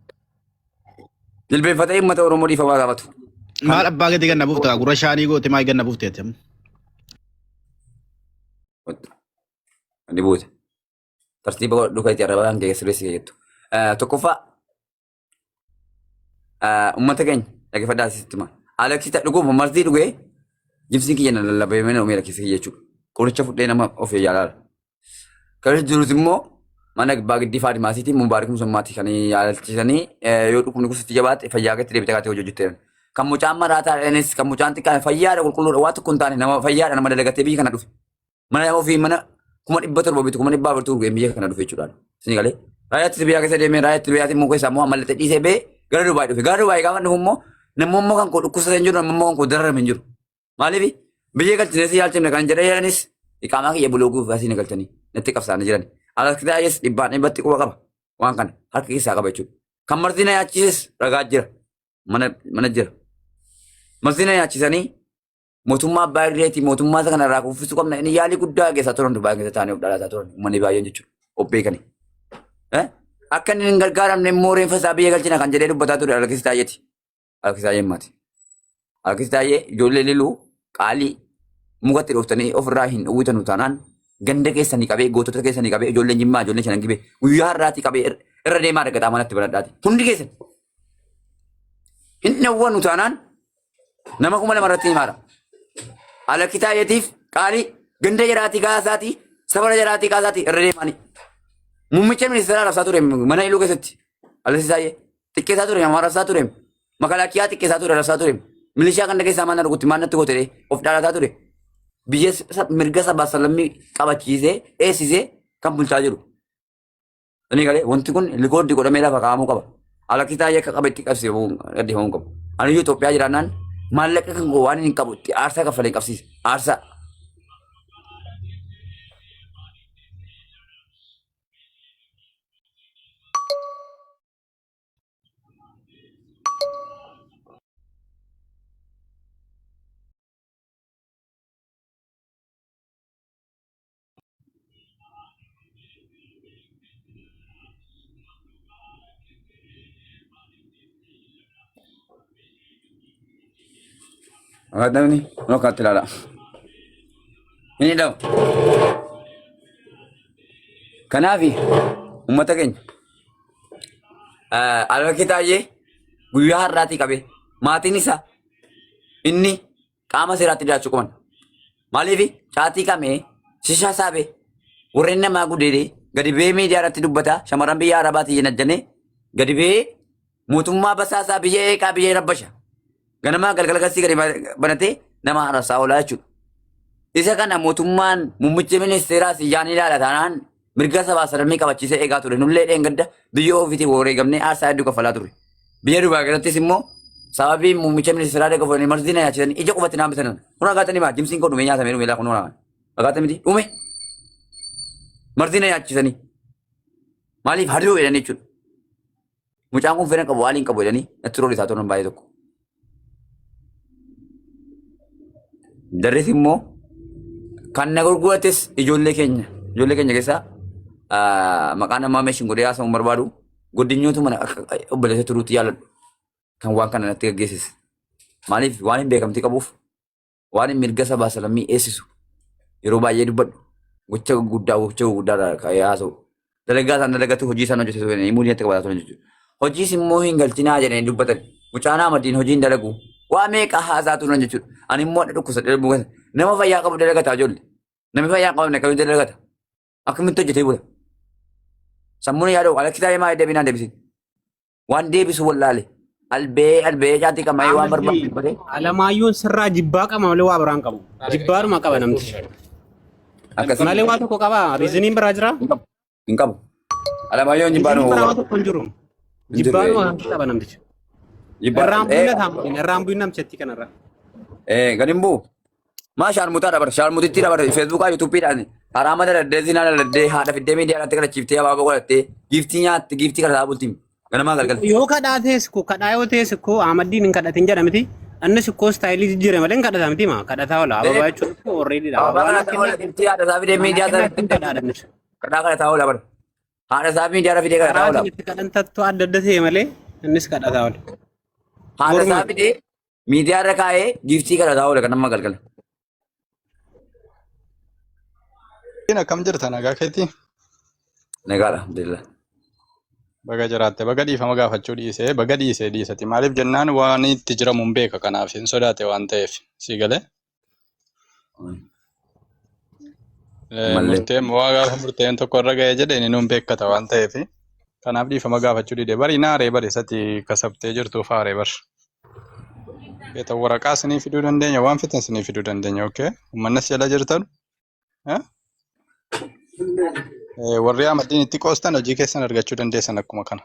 Jilbeenfatee uummata Oromoo dhiifamaa gaafatu. Maal abbaa gadi ganna buufta gurra shaanii goote maal ganna buufteeti amma? Ni buute. Tartiiba godhadhu kan itti arrabaan kee sirreessi jettu. Tokkoffaa uummata keenya dhaggeeffadhaa asitti hima. Aleksii dhuguma marzii dhugee jibsiin kiyya na lallabee mana umeera keessa kiyya jechuudha. Qoricha fudhee nama of yaalaara. Kan jirus immoo mana abbaa giddii faadimaasiitiin mubaarik musammaati kan yaalchisanii yoo dhukkubni kun sitti jabaate fayyaa keetti deebitee kaatee hojii hojjetteeran. Kan mucaan maraataa jedhanis kan mucaan xiqqaan fayyaadha qulqulluudha waa tokko hin taane nama fayyaadha nama dalagatee biyya kana dhufe. Mana ofii mana 700,000 bitu 400,000 gurguree biyya kana dhufe jechuudha. Isin galee raayyaa ittisa biyyaa keessa deemee raayyaa ittisa biyyaatiin immoo keessaa immoo ammallee dhiisee ba'ee gara Dubaay dhufe. Gara Dubaay gaafa dhufu immoo namni immoo kan koo dhukkubsatee hin jiru namni immoo kan koo dararame hin jiru. Maaliif biyya galchine si yaalchifne kan jedhee jedhanis iqaamaa kiyya bulooguuf asii na galchanii natti qabsaanii jiran. Alaskitaayes dhibbaan dhibbatti quba qaba waan kana harka keessaa qaba jechuudha. Kan marti na yaachises ragaa jira mana mana jira. Marti na yaachisanii mootummaa abbaa irreeti mootummaa isa kana irraa kuffisuu qabna inni yaalii guddaa keessaa turan Dubaay keessa taa'anii of dhalaataa turan uummanni baay'een jechuudha of beekani. Akka inni hin gargaaramne immoo reenfa isaa biyya galchina kan jedhee dubbataa ture Alakis Taayyeeti. Alakis Taayyee maati. Alakis Taayyee ijoollee liluu qaalii mukatti dhooftanii ofirraa hin uwwitanu taanaan ganda keessanii qabee gootota keessanii qabee ijoolleen jimmaa ijoolleen shanan gibee guyyaa har'aatii qabee irra deemaa dhaqataa manatti banadhaati. Hundi keessan hin dhawwanu taanaan nama 2,000 irratti himaadha. Alakki taayetiif qaalii ganda jaraatii kaasaatii safara jaraatii kaasaatii irra deemaanii. Muummicha ministeeraa rabsaa ture mana iluu keessatti. Alakki taayee xiqqeessaa ture nama rabsaa ture. Makalaakiyaa xiqqeessaa ture rabsaa ture. Milishaa ganda keessaa maal na rukutti maal natti goote of dhaalataa ture. Biyya mirga sabaa sablammii qabachiisee eessisee kan bulchaa jiru. Inni galee wanti kun rikoordi godhamee lafa kaa'amuu qaba. Alakki taa'ee akka qabetti qabsiifamuu gadhiifamuu qabu. Ani iyyuu Itoophiyaa jiraannaan maallaqa kan koo waan hin qabu itti aarsaa kaffalee qabsiisa. Aarsaa. Namni nokkaatti ilaala. Hin hidhamu. Kanaaf uummata keenya Alakki Taayyee guyyaa har'aatii qabee maatiin isaa inni qaama seeraatti dhiyaachuu qaban. Maaliif caatii qamee shishaa saabee warreen namaa gudeedee gadi ba'ee miidiyaa irratti dubbataa shamarran biyya Arabaatii janajjanee gadi ba'ee mootummaa basaasaa biyya eeqaa biyya rabbasha. Ganamaa galgala gasii gadi banatee nama arrabsaa oolaa jechuudha. Isa kana mootummaan muummichi ministeeraas iyyaan ilaala taanaan mirga sabaa sadamii qabachiisee eegaa ture. Nullee dheengadda biyya ofiitiin wareegamnee aarsaa hedduu kaffalaa turre. Biyya Dubaay keessattis immoo sababii muummicha ministeeraa dhaqee fuudhanii marzii na nyaachisanii ija qofatti naan bitanan. Kun agaatanii maa jimsiin koo dhumee nyaatamee dhumee laa kun agaatanii miti dhume. Marzii na nyaachisanii. Maaliif hariiroo jedhanii jechuudha. Mucaan kun fedhan qabu haalli hin qabu jedhanii natti roorrisaa turan baay'ee tokko. Darris immoo kan na gurgurates ijoollee keenya ijoollee keenya keessaa maqaa namaa meeshin godhee haasa'uun barbaadu goddinyootu mana akka obboleessa turuutti jaaladhu kan waan kana natti gaggeessise. Maaliif waan hin beekamtii qabuuf waan hin mirga sabaa salammii eessisu yeroo baay'ee dubbadhu. Gocha guddaa gocha guddaa ka'ee haasa'u. Dalagaa isaan dalagatu hojii isaan hojjetu jedhanii muudii qabataa turan jechuudha. Hojiis immoo hin galchinaa jedhanii dubbatan. Mucaan Ahmadiin hojii hin dalagu. Waa meeqa haasaa turan jechuudha. Ani immoo dhukkubsadhee darbuu nama fayyaa qabu dalagataa ijoollee. Namni fayyaa hin qabne akkamitti dalagata? Akkamitti hojjetee bula? Sammuun yaaduu Aleksi taa'ee maal deebii naan deebisin? Waan deebisu wallaale. Albee albee caatii qamaa'ee waan barbaadu dubbatee. Alamaayyoon sirraa jibbaa qaba malee waa biraan qabu. Jibbaadhuma qaba namtichi. Akkasii. Malee waa tokko qaba. Riiziniin biraa jira. Hin qabu. Alamaayyoon jibbaa Riiziniin nu biraa waa tokko hin jiru. Hin jiru. Jibbaadhuma qaba namtichi. Jibbaa. Irraan bu'in na irraan bu'in namtichatti kanarra. Gadi hin bu'u. Maa shaarmuxaa dabar shaarmuxitti dabar feesbuukaa yuutuubiidhaan haraama daladdee zinaa daladdee haadha fiddee miidiyaa irratti kadhachiiftee abaaboo godhattee giiftii nyaatte giiftii kadhataa bultiin ganamaa galgala. Yoo kadhaa tees ko kadhaa yoo tees ko Ahmaddiin hin kadhatin jedha miti. Innis koo istaayilii jijjiire malee hin kadhata miti maa kadhataa oola. Ababaa jechuun koo already dha. Ababaa Ababaa kadhataa oola giiftii haadha isaa fidee miidiyaa irratti irratti kadhaadha innis. kadhaa kadhataa oola bara. Haadha isaa miidiyaa irra fidee kadhataa Karaa oola. isin itti kadhantattu adda adda ta'e malee innis kadhataa oola. Haadha isaa Morma. fidee miidiyaa irra kaa'ee giiftii kadhataa oola ganama galgala. Akkam jirta nagaa keetii? Nagaadha alhamdulillah. Baga jiraatte baga dhiifama gaafachuu dhiisee baga dhiisee dhiisati maaliif jennaan waan itti jiramu hin beeka kanaaf hin sodaate waan ta'eef si galee. Mallee. Murteen waa gaafa murteen tokko irra ga'ee jedhe inni nuun beekkata waan ta'eef kanaaf dhiifama gaafachuu dide bari naaree bari isatti kasabtee jirtuuf haaree bar. Beeta waraqaa isinii fiduu dandeenya waan fitan isinii fiduu dandeenya okay uummannas jala jirtan eh? Warri amaddiin itti qoostan hojii keessan argachuu dandeessan akkuma kana.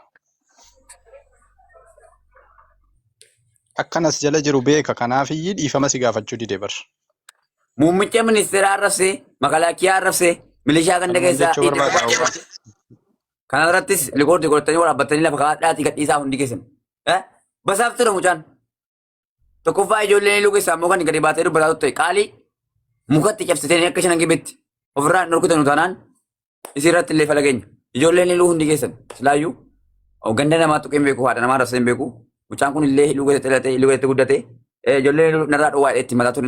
Akkanas jala jiru beeka kanaafiyyii dhiifama si gaafachuu dide bar. Muummicha ministeeraa arrabsee, makalaakiyaa arrabsee, milishaa ganda Kanumaan keessaa jechuu barbaada hawwa. Kana irrattis rikoordi godhatanii waraabbatanii lafa kaa'adhaatii gadhiisaa hundi keessan. Basaaf ture mucaan. Tokkoffaa ijoolleen iluu keessaa immoo kan gadi baatee dubbataa turte qaalii mukatti cabsitanii akka shanan gibetti ofirraa hin dhorkitanu taanaan isii irratti illee falageenya. Ijoolleen iluu hundi keessan silaayyuu ganda namaa tuqee hin beeku haadha namaa arrabsee hin beeku. Mucaan kun illee iluu keessatti dhalatee iluu keessatti guddate ijoolleen iluu narraa dhowwaa itti mataa ture.